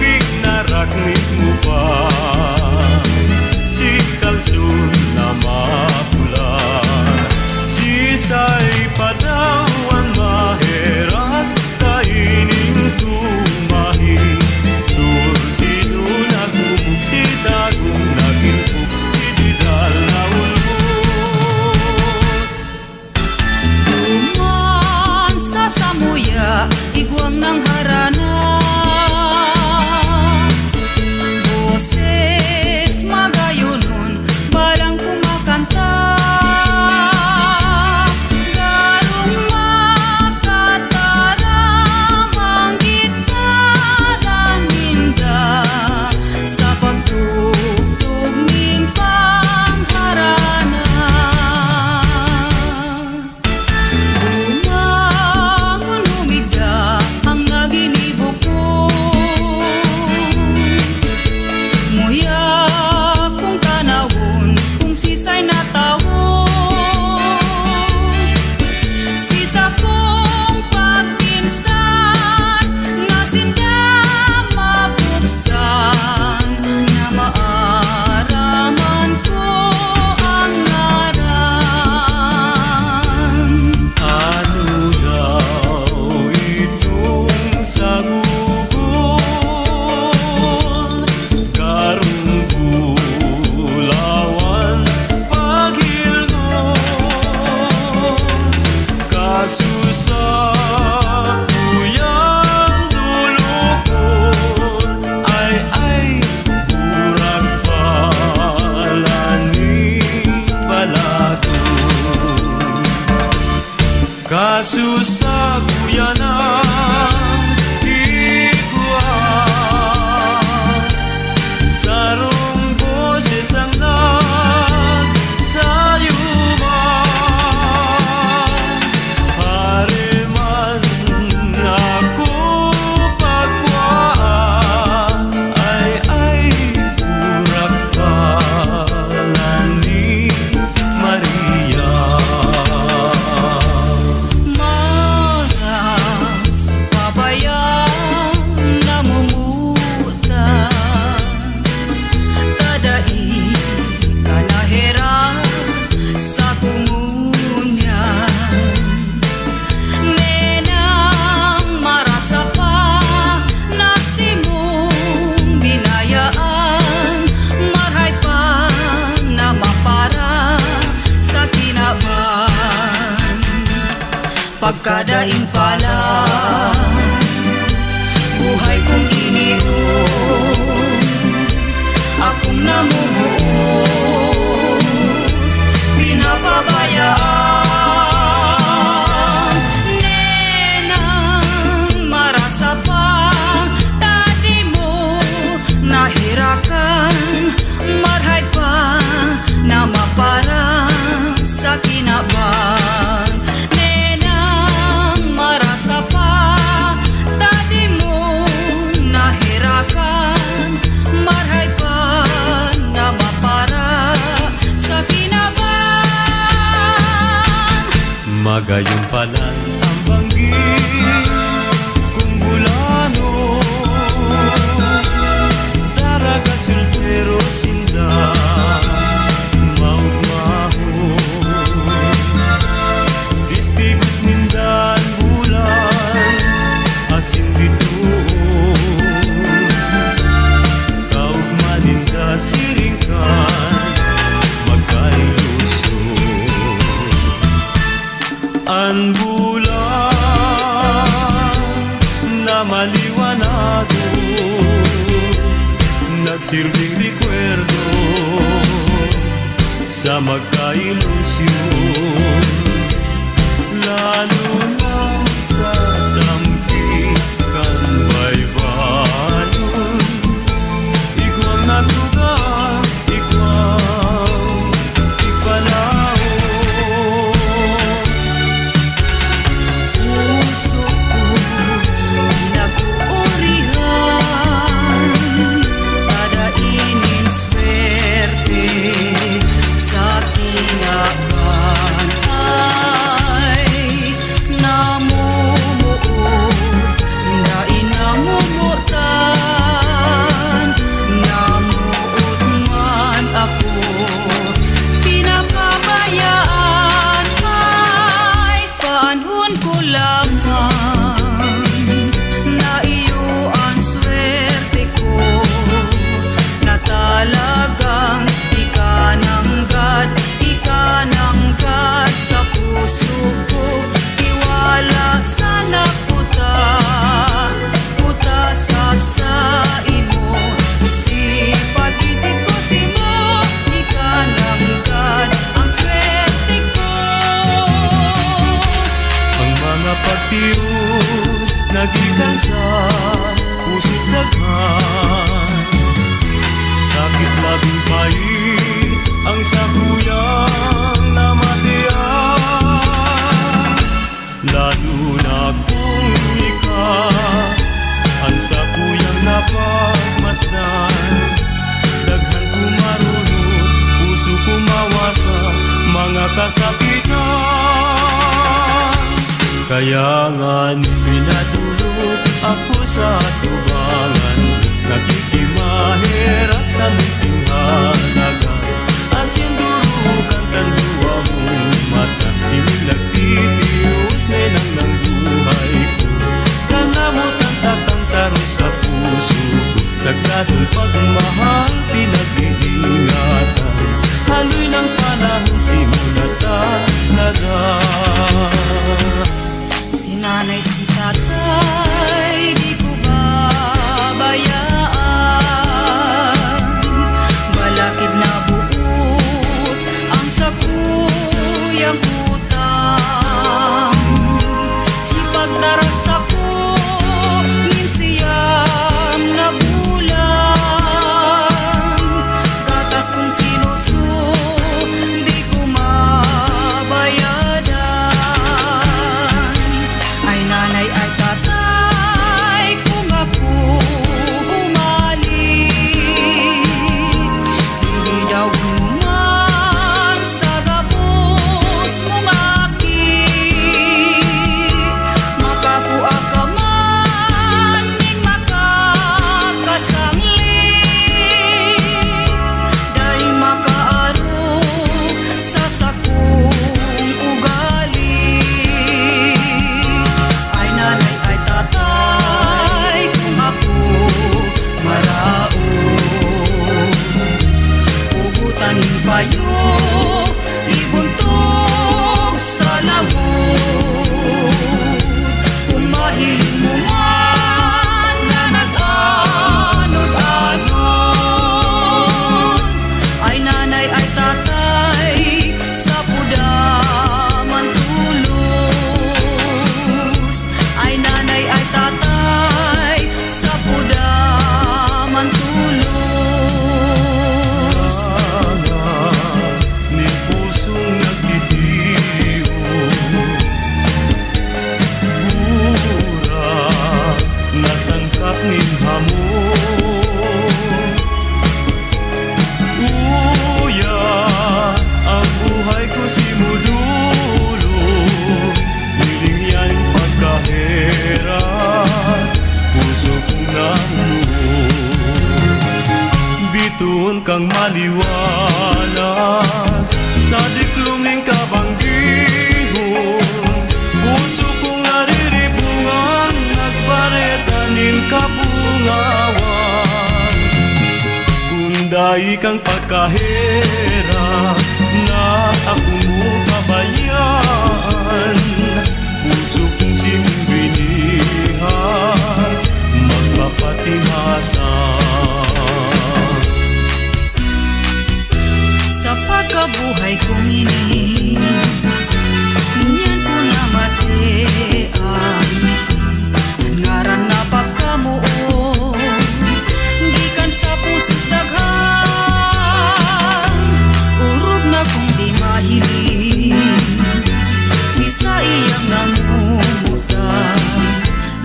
pignaraknik mo pa. Si kalson na mapula, sisay pa daw an maherak kaining tumahi? Torsido nagubog, si Dagong nagilbog, si Didal naulbog. Duman sa samuya, igwang nang harana. Boses magayonon, balang kumakanta. Garong makataram ang gitara ninda sa pagtugtog nin pangharana. Bumangon, humigda ang naginibo Kaso sakuya na igwa, sarong boses ang nagsayo man. Hare man ako pagwa, ay, ay, burak pala ni Maria. Maras pabayang namumuta, tadai ka naherak sa komunyan. Nenang marasa pa na simong binayaan, marhay pa na mapara sa kinaban. Pagkadaing pa lang, buhay kong ininom, akong namumuot, pinapabayaan. Nenang marasa pa, tadi mo naherakan, marhay pa na mapara sa kinaban. Nenang marasa pa, tadi mo naherakan, marhay pa na mapara sa kinaban. Magayon palan ang banggi kong bulano, daraga soltero sinda maugmahon. Testigos ninda an bulan asin bitoon, kaugma ninda siring kan magkailusyon. An bulan na maliwanagon, nagsirbing rekwerdo sa magkailusyon, lalo na sa tampi kan baybayon. Igwang natuga, igwang ipalaom. Puso ko pinag-oorihan, kada inin swerte sa kinaban ay namumuot, dai namomotan, namoot man ako, pinapabayaan. Ay, panahon ko lamang na iyo an swerte ko, na talagang ikananggad, ikananggad sa puso ko. Tiwala sana puta, puta sa saimo. Si pag-isip ko simo, ikananggad ang swerte ko. Ang mga pagtios na gikan sa puso't daghan, sakit labing pait ang sakuyang namatian. Lalo na kung ika an sakuyang napagmasdan. Daghan kumarunod, puso ko mawasa, mga kasakitan. Kaya ngan pinadulog ako sa tubangan, nakikimaherak sa munting halaga. Asin durukan kan duwa mong mata, ini nagtitios, nenang nang buhay ko. Kanamotan ta kan taro sa puso ko, nagdadol pagmahal, pinag-iingatan. Haloy ng panahon, simula talaga. Si nanay, si tatay, di ko babayaan. Balakid na buot ang sakuyang utang. Tara sako nin siyam na bulan, gatas kong sinuso, di ko mabayadan. Ay nanay, ay tatay, kung ako humalik, bibidawon mo man sa gabos mong aki. Makakua ka man nin makakasanglit, dai makaarog sa sakong ugali. Ay nanay, ay tatay, kung ako maraot, hugutan nin payo, ibuntog sa lawod. Kung mahiling mo man na nag-anod-anod, ay nanay, ay tatay, sa puda man tolos. Ay nanay, ay tatay, sa puda man tolos. Sana nin pusong nagtitiyo, gura na sangkap nin hamon. Uya, ang buhay ko simudulong, hiling yan pagkaherak, puso kong namuo. Bitoon kang maliwanag sa diklom nin kabanggihon, puso kong nariribungan, nagbareta nin kapungawan. Kun dai kang pagkaherak na ako mo pabayaan, puso kong simbinihan, magpapatimasa. Sa pagkabuhay kong ini, ngunyan ko namatian an ngaran na pagkamoot, gikan sa puso't daghan, orog na kong di mahiling, si saiyang nangungutan.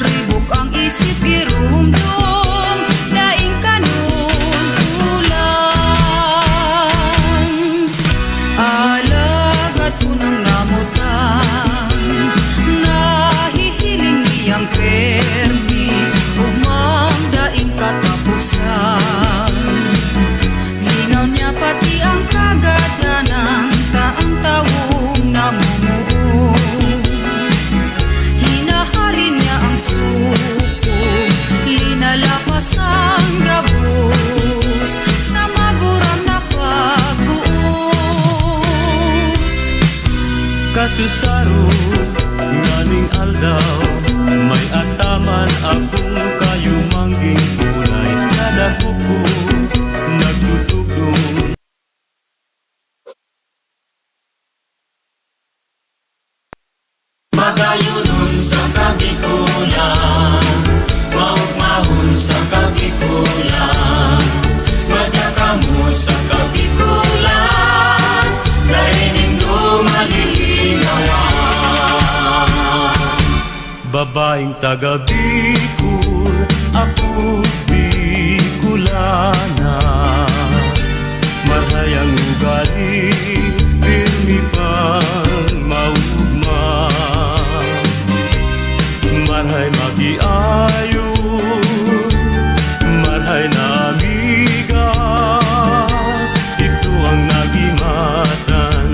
Ribok ang isip, girumdom, daing kanon kulang. Alagad kun ang namutan, nahihiling niyang permi, ugmang daing kataposan. Lingaw niya pati ang kagadanan, ta ang tawong namumuo. Hinahalin niya ang suko, linalapas ang gabos sa maguram na pagbuo. Kasusaro nganing aldaw, may ataman akong kayumangging tunay, nadakop ko, nagtutugdong. Magayonon sa Kabikolan, maugmahon sa Kabikolan, madya kamo sa Kabikolan, dai nindo malilinawan. Babaeng taga Bicol, ako Bicolana. Marhay ang ugali, pirmi pang maugma. Marhay makiayo, marhay na amiga. Ito ang nagimatan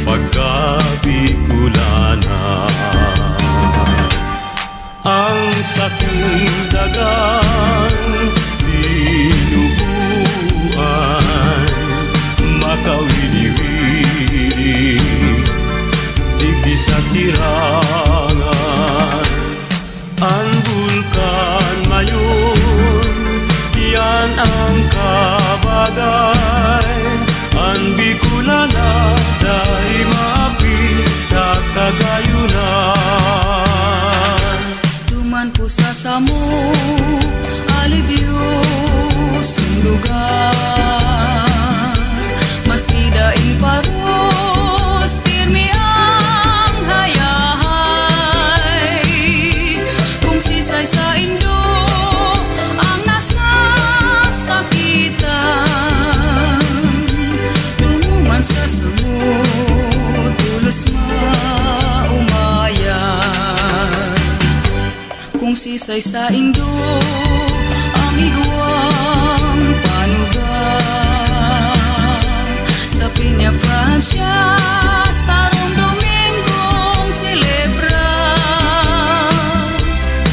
pagka Bicolana. Ang sakong dagang tinubuan, makawini-wini, digdi sa sirangan. An Bulkan Mayon, yan ang kabagay. An Bicolana, dai maapil sa Kagayonan. Sisay saindo ang igwang panugang. Sa Peña Francia, sarong Domingong selebra.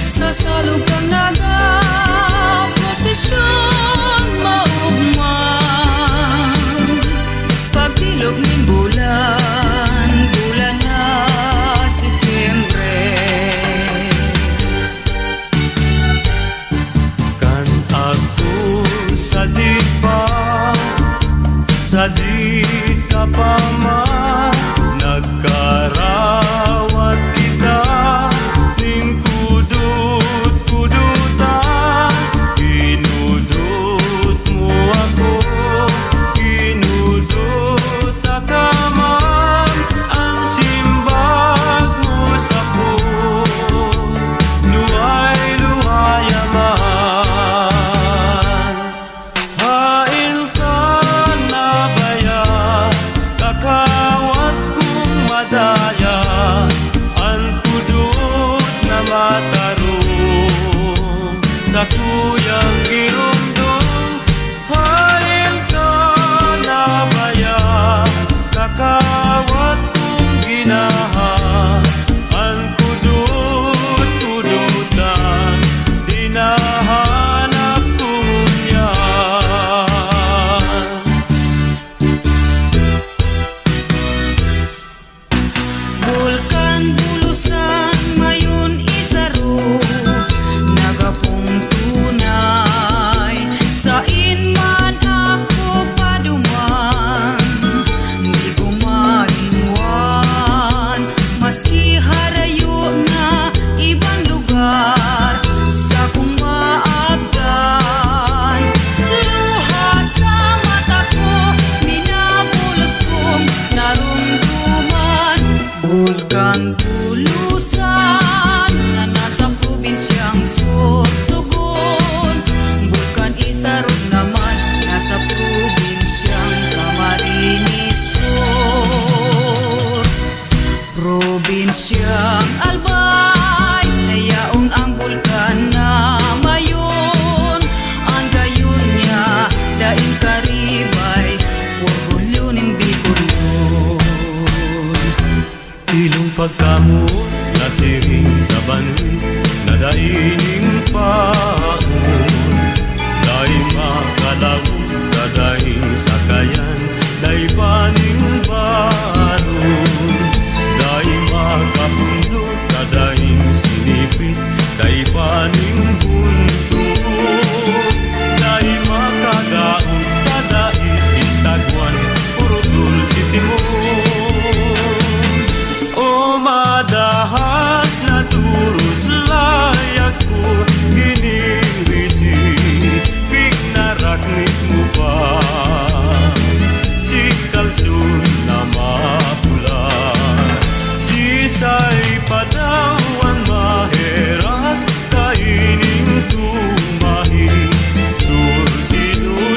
Sa salog kan nagaprosesyon maugma. Pagbilog nin bulan, bulan na Setyembre. Kan ako sadit pa, sadit ka pa man, nagkarawat kita ning kudot-kudotan. Kinudot mo ako, kinudot Takaman ang simbag mo sako, luhay-luhay man. Haen ka na baya, kakawat kong madaya, an kudot na matarong, sakuyang giromdom. Haen ka na baya, kakawat kong ginaha, an kudot-kudotan, hinahanap ko ngunyan. Bulkan Bulusan, mayon isaro, nagapong tunay, sain man ako paduman, di ko malinwan, maski harayo na ibang lugar, sakong maabtan, luha sa mata ko, minabulos kong naromdoman. Bulkan Bulusan na nasa probinsyang Sorsogon. Bulkan Isarog naman nasa probinsyang Camarines Sur. Probinsyang Albay, na yaon ang bulkan na mayon. An gayon niya, daing karibay, orgulyo nin Bicolnon. Ilong pagkamoot, nasiring sa banwit, na dai nin paon. Dai makalaog, dai sakayan, dai pa nin baron. Dai makapundok, dai sinipit, dai pa nin buntok. Dai makadaog, dai sisagwan, puro dulse timon. O madahas na turos layag ko, ginirisipig na raknit mo pa. Si kalson na mapula, sisay pa daw an maherak kaining tumahi? Dulse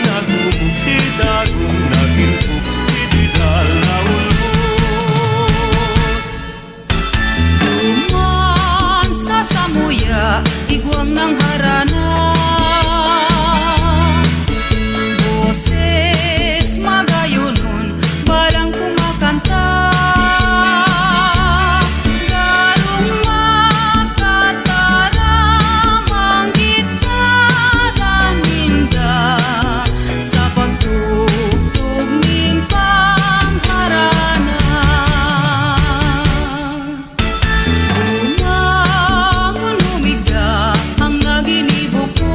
na gumog si dagom, nagin pugsididal na ulmod. Duman sa samuya, igwang nang harana. Boses magayonon, balang kumakanta. Garong makataram ang gitara ninda sa pagtugtog nin pangharana. Bumangon, humigda ang naginibo ko.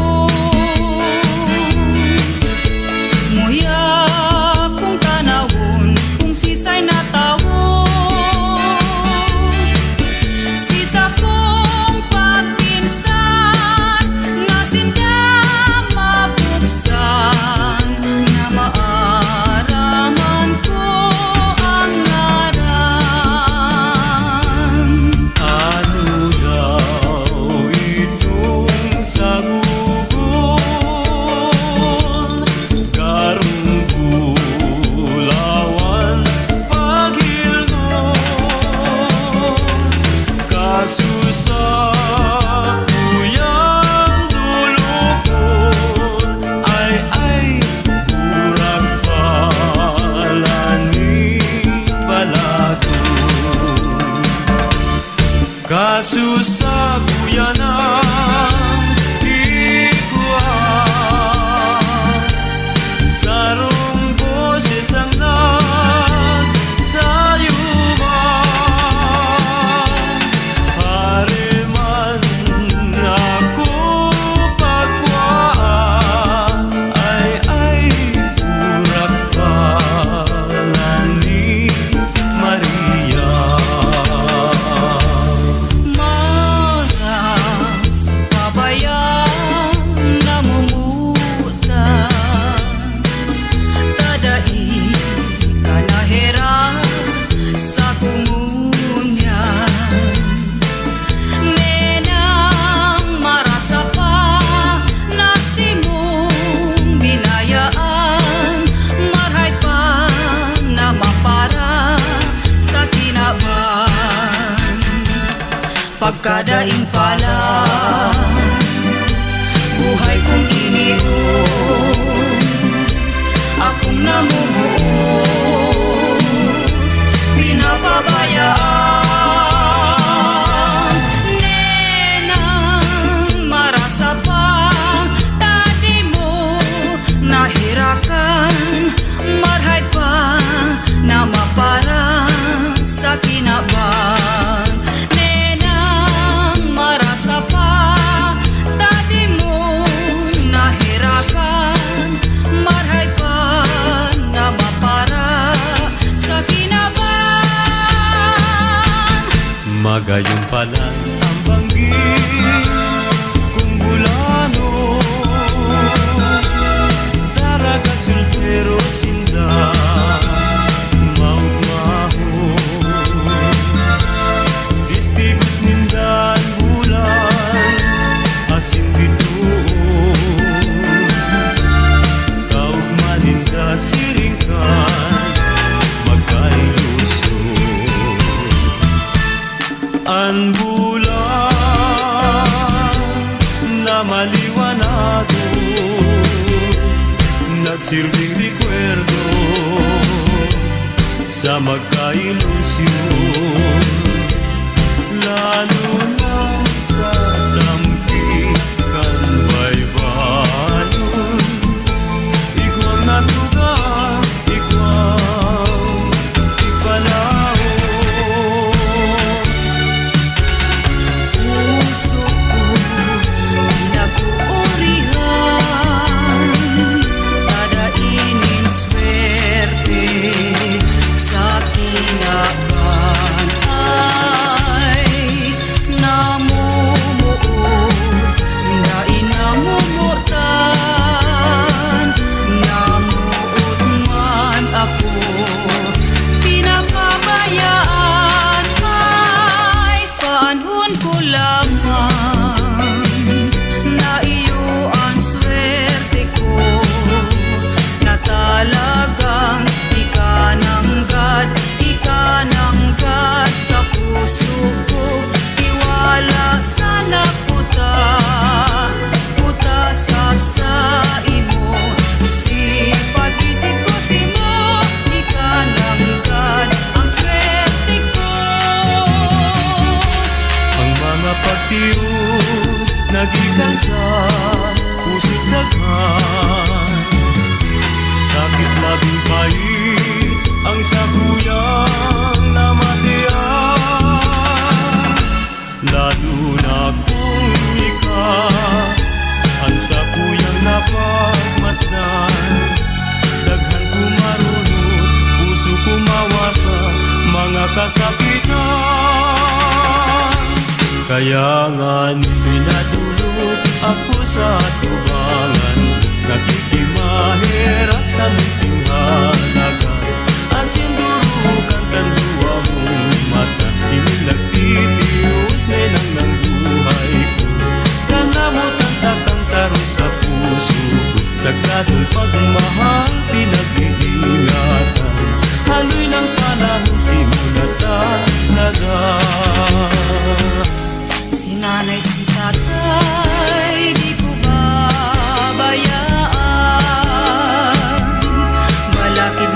Kasusab ko yan ang igwa, sarong boses ang nagsayo man. Hare man ako pagwaan, ay, ay, burak pa lang ni Maria. Maras pa ba yan namumuta? Tadai ka na herak sa komunyan. Nenang marasa pa na simong binayaan, marhay pa na mapara sa kinaban. Pagkadaing pa lang, buhay kong inion, akong namumuot, pinapabayaan. Nenang marasa pa, tadi mo naherakan, marhay pa na mapara sa kinaban. Nenang marasa pa, tadi mo naherakan, marhay pa na mapara sa kinaban. Magayon pa lang ang banggi kong bulano, daraga soltero sinda maugmahon. Testigos ninda an bulan asin bituon, kaugma ninda siring kan magkailusyon. An bulan na maliwanagon, nagsirbing rekwerdo sa magkailusyon, lalo na sa tampi kan baybayon. Igwang na tugang, igwang ipalaom. Puso ko, pinaguurihan, kada ining swerte sa kinaban ay namumuot, dai namomotan, namoot man ako, pinapabayaan. Ay, paanhon ko lamang na iyo an swerte ko, na talagang ikananggad, ikananggad sa puso ko. Iwala sana kuta, kuta sa saimo. Sipag-isip ko simo, ikananggad ang swerte ko. Ang mga pagtios na gikan sa pusod daghan, sakit labing pait ang sakuyang namatian. Lalo na kung ika an sakuyang napagmasdan. Daghan kumarunod, puso ko mawasa, mga kasakitan. Kaya ngan pinadulog ako sa atubangan, nakikimaherak sa munting halaga. Asin durukan kan duwa mong mata, ini nagtitios na nang buhay ko. Kanamotan ta kan taro sa puso ko, nagtatong pagmahal pinagdidingatan. Haloy ng panahon, simula talaga. Si nanay, si tatay, di ko babayaan. Balakid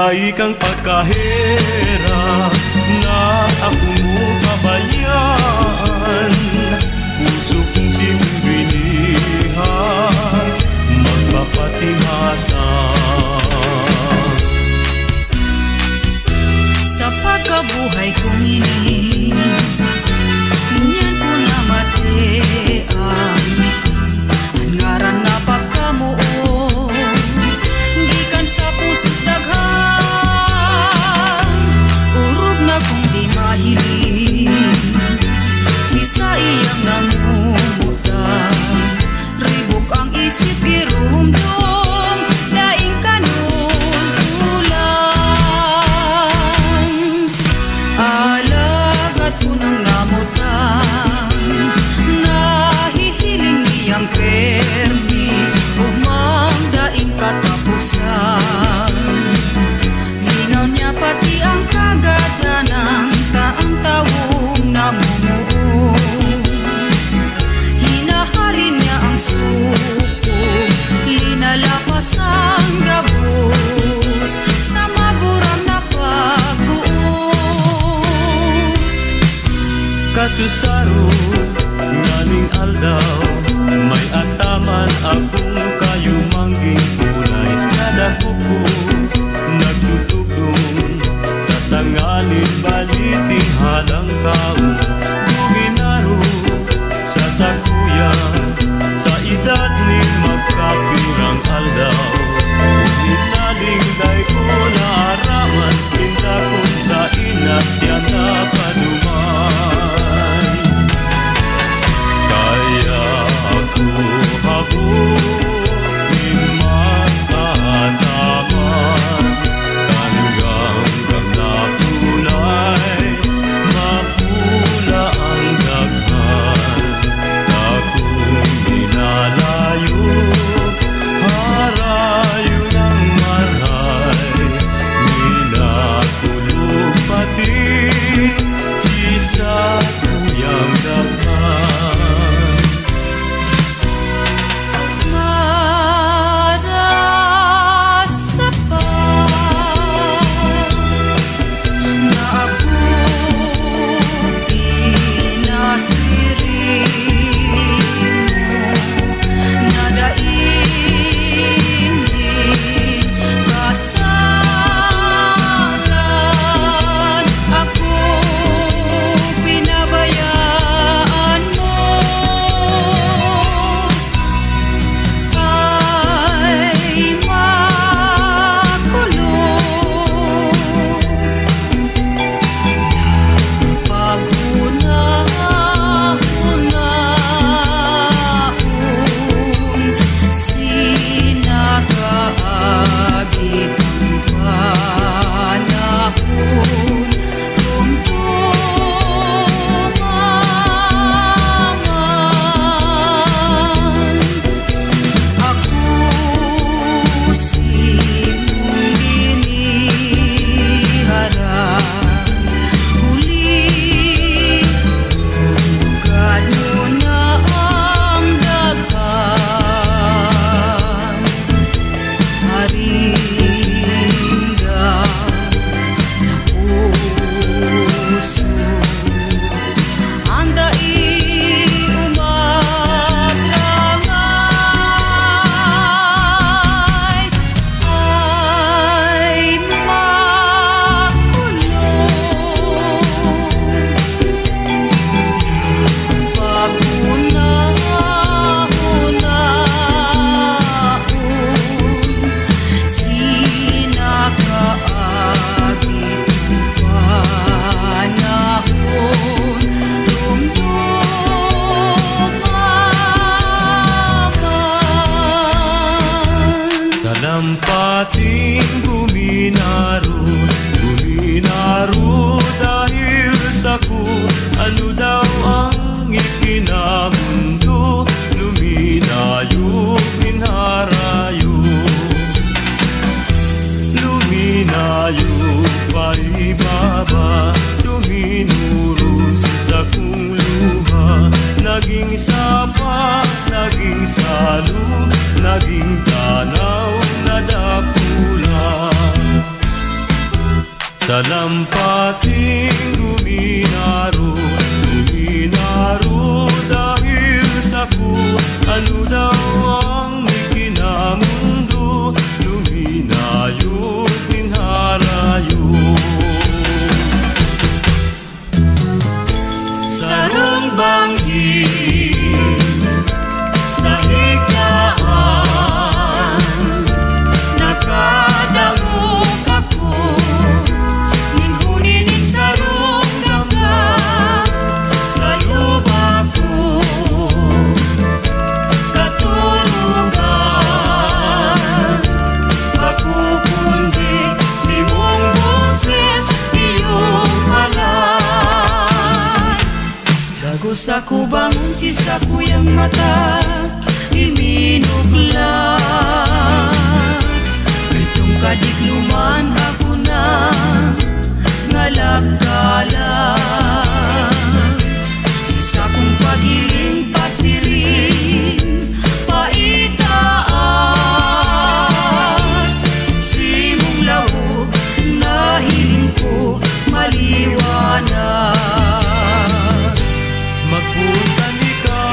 Ay kang pagkaherak na ako mo pabayaan. Puso kong sibong binihag, magpapatimasa. Sa pagkabuhay kong ini, ngunyan ko namatian an ngaran na pagkamoot, gikan sa puso't daghan. Orog na kung di mahiling, si saiyang nangungutan. Ribok ang isip, girumdom, daing kanul-olan. Alagad kun ang namutan, nahihiling niyang permi, ugmang daing kataposan. Lingaw niya pati ang kagadanan, ta ang tawong namumuo. Hinahalin niya ang suko, linalapas ang gabos sa maguram na pagbuo. Kasusaro nganing aldaw, may ataman akong kayumangging kulay. Nadakop ko, nagtutugon sa sanga nin baliting halangkaw. Guminaro sa sakuya, sa edad nin magkapirang aldaw. Ngunit naling dai ko naaraman, kinda kun saen na siya napaduman. Kaya ako habo nin magkataman, kan ganggang na kulay, mapula ang daghan. Dakong minalayo, harayo ng maray, minakulog pati si sakuyang daghan. Alam pating guminaro, guminaro dahil sako. Ano daw ang ikinamundo, luminayo nin harayo. Sarong banghin sa higdaan, nakadangog ako nin huni nin sarong gangga sa lubak ko. Katurugan, makukundi simong boses, iyong palan. Dagos ako bangon si sakuyang mata, iminugla. Itong kadikluman ako na ngalagkala. Sa sakong paghiling pasiring, paitaas, simong laog, nahiling ko maliwanag. Magpunta nika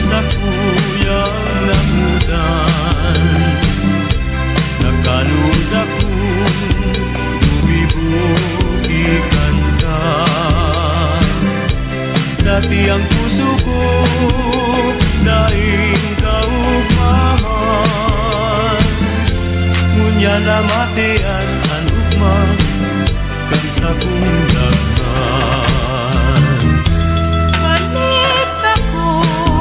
sa kuyang namudan, nakalunod akong gumibo ki kanta. Dati ang puso ko daing kaugmahan, ngunyan namatian an ugma kan sakong daghan. Balik ako,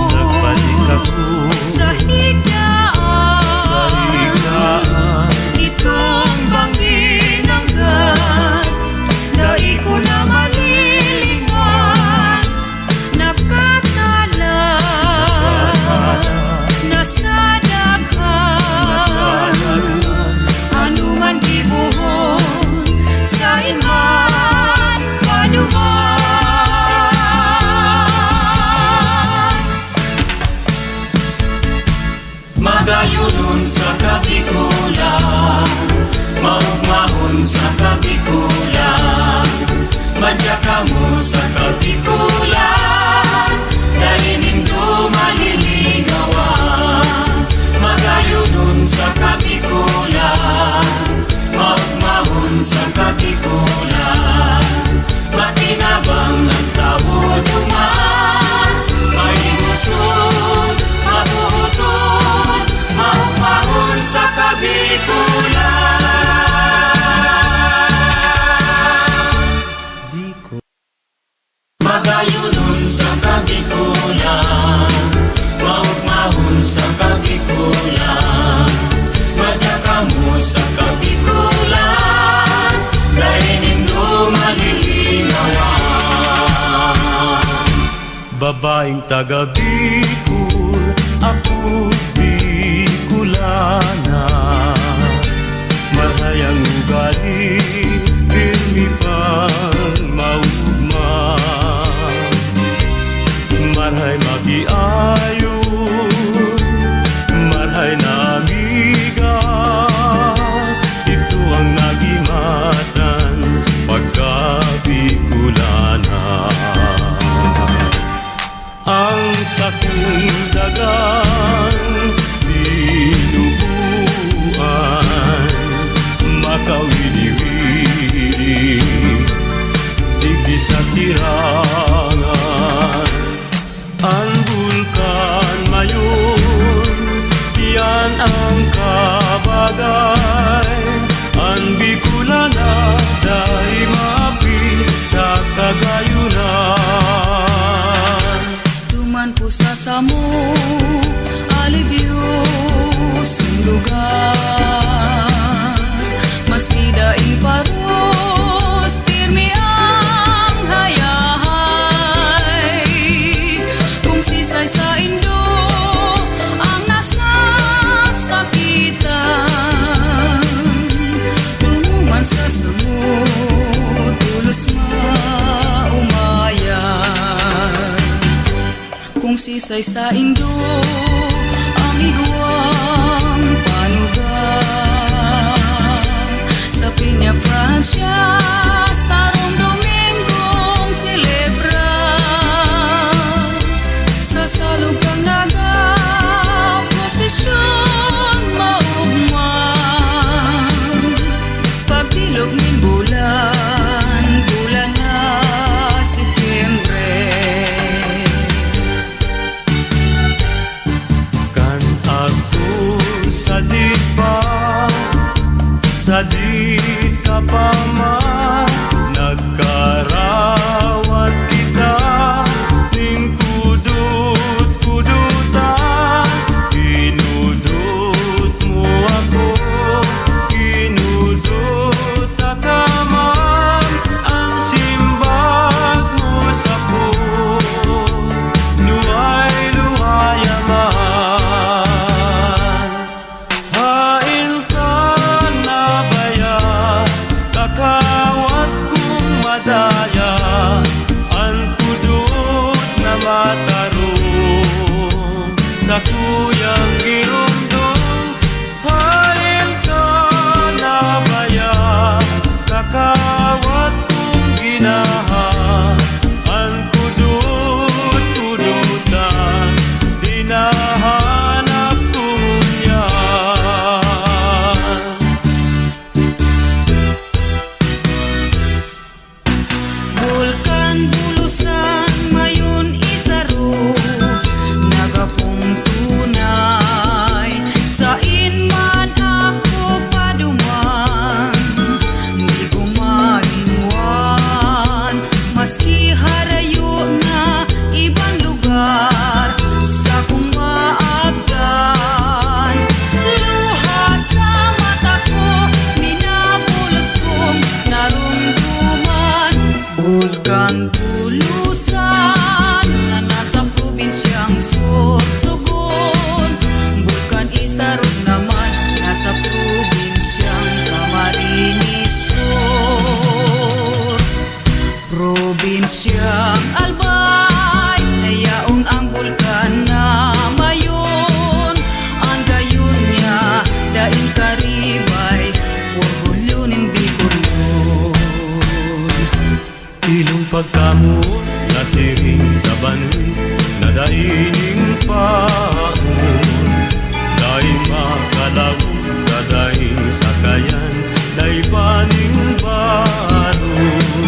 nagbalik ako sa higaan, sa higaan. Itong banggi nanggad, dai ko na malilingan. Nakakala na sa daghan, ano man gibohon, sain man paduman. Magayonon sa Kabikolan, maugmahon sa Kabikolan, madya kamo sa Kabikolan, dai nindo malilingawan. Magayonon sa Kabikolan, maugmahon sa Kabikolan, makinabang an tawo duman, mahimuson, mabuoton, maugmahon sa Kabikolan. Bicol. Magayonon sa Kabikolan, maugmahon sa Kabikolan, madya kamo sa Kabikolan, dai nindo malilingawan. Babaeng taga Bicol, apo Bicolana. Marahay ang ugali, pirmi pang maugma. Marahay makiayon, marahay na amiga. Ito ang nagimatan pagka Bicolana. Ang sakong dagang binubuan, makawili-wili digdi sa sirangan. An bulkan mayon, iyan ang kabagay. An Bicolana dai maapil sa kagayonan. Duman po sa samo, alibyosong lugar. Maski daing paros, pirmi ang hayahay. Kung sisay saindo ang nasasakitan, dumuman sa samo, tolos maumaya. Kung sisay saindo ang igwang panugang sa Peña Prado, Siya sarong Domingong selebra, sa salog kan nagaprosesyon maogma. Pagbilog nin bulan, bulan na Setyembre. Kan ako sadit pa, sadit ka pa man, nagkarawat kita nin kudot-kudotan. Kinudot mo ako, kinudot ta ka man, an simbag mo sako, luhay-luhay man. Haen ka na baya, kakawat kong madaya, an kudot na matarong sakuyang giromdom. Haen ka na baya, kakawat kong ginaha, an kudot-kudotan, hinahanap ko ngunyan. Bulkan Bulusan, mayon isaro, nagapong tunay, sain man ako paduman, di ko malinwan, maski harayo na iban lugar, sakong maabtan, luha sa mata ko, minabulos kong narumduman. Bulkan Bulusan na nasa probinsyang Sorsogon, Bulkan Isarog naman nasa probinsyang Camarines Sur, probinsyang Albay, na yaon ang bulkan na mayon, an gayon niya daing karibay, orgulyo nin Bicolnon. Ilong pagkamoot, nasiring sa banwit, na dai nin paon, dai makalaog, dadaing sakayan, dai pa nin baron,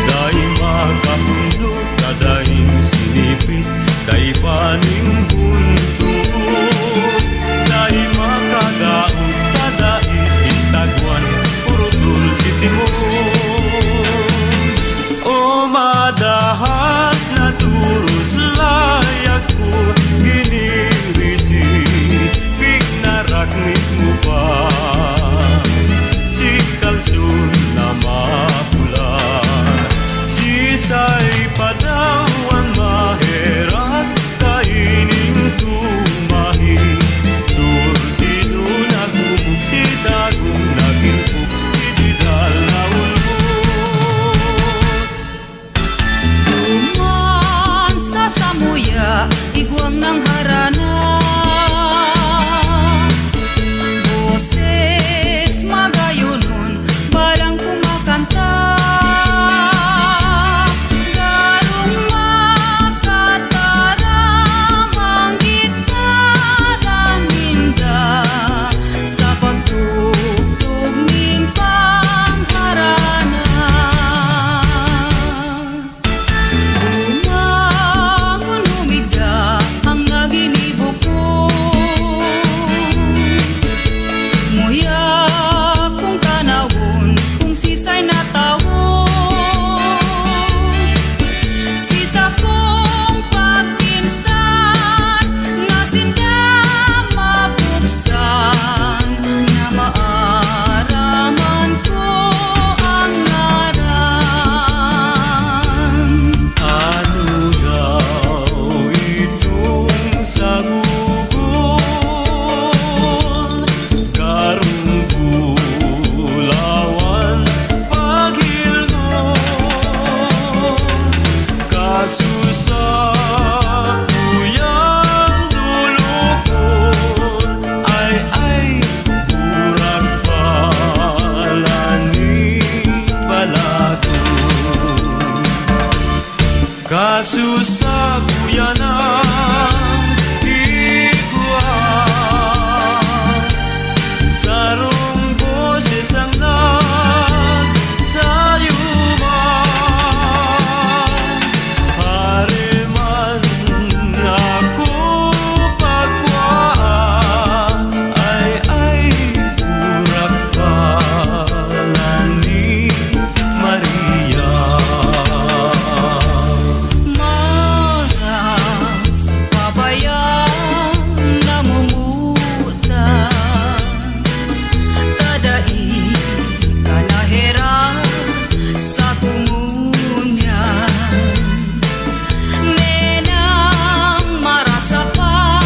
dai makapundok, dadaing sinipit, dai pa nin buntok, dai makagaot, dadaing sisagwan, puro tol si Timon. O madahas na turos layag ko, ginirisi, pignaraknit mo pa si kalson na mapula. Sisay pa daw an maherak kaining tumahi? Torsido nagubog, si Dagong nagilbog, si Didal naulbog. Duman sa samuya, igwang nang harana. Boses magayonon, balang kumakanta. Garong makataram ang gitara ninda sa pagtugtog nin pangharana. Bumangon, humiga ang naginibo Susaguyan ang igwa, sarong boses ang nagsayo man. Hare man ako pagwa, ay, ay, burak pa. Ngalan ni Maria. Maras pabayang namumuta, ta dai ka naherak sa komunyan. Nenang marasa pa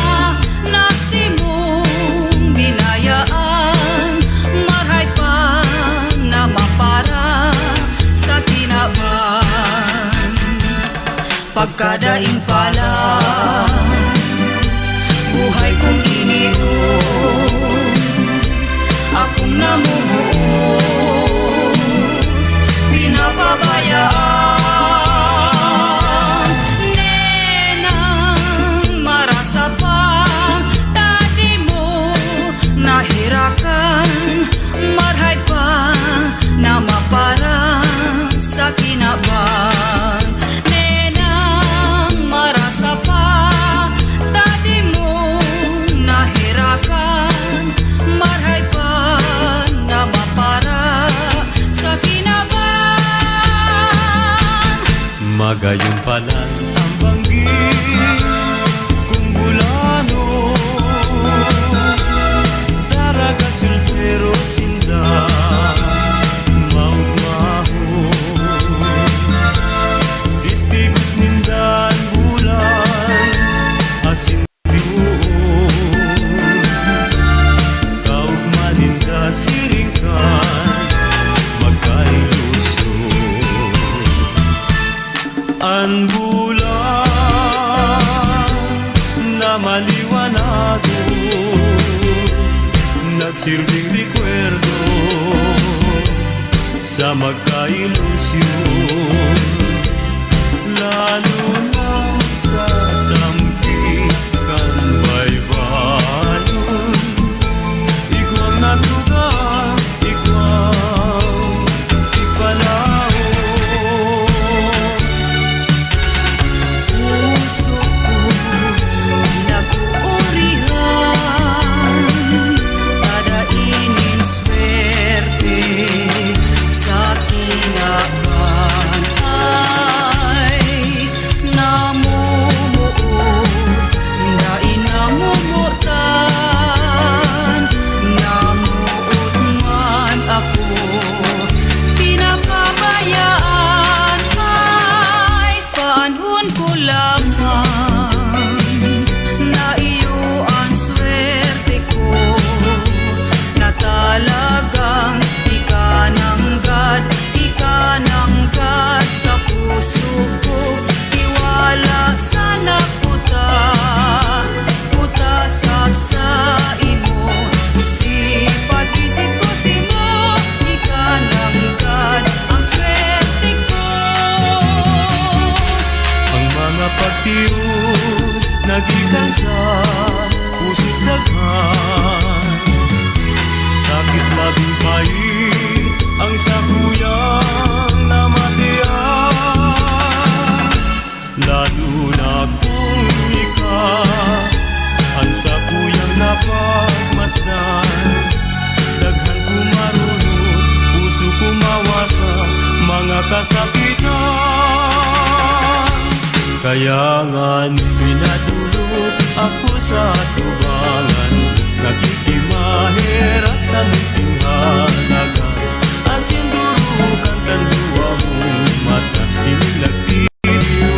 na simong binayaan, marhay pa na mapara sa kinaban. Pagkadaing pala, buhay kong inion, akong namumuo, pinapabayaan. Nenang marasa pa, ta di mo naherakan, marhay pa na mapara sa kinaban. Nenang marasa pa, ta di mo naherakan, marhay pa na mapara sa kinaban. Magayon palan ang banggi kong bulano, daraga soltero sinda maugmahon. Testigos ninda an bulan asin Kaugma ninda siring kan magkailusyon. An bulan na maliwanagon, nagsirbing rekwerdo sa magkailusyon, lalo na sa tampi kan baybayon. Igwang natuga, igwang ipalaom. Puso ko pinag-oorihan, kada inin swerte sa kinaban ay namumuot, dai namomotan, namoot man ako, pinapabayaan ay Panahon ko lamang na iyo an swerte ko, na talagang ikananggad, ikananggad sa puso ko. Tiwala sana puta, puta sa saimo, si pag-isip ko simo, ikananggad ang swerte ko. Ang mga pagtios na gikan sa pusot daghan, sakit labing pait ang sakuyang namatian. Lalo na kung ika an sakuyang napagmasdan. Daghan kumarunod, puso kumawasan, mga kasakitan. Kaya ngan pinadolok ako sa ato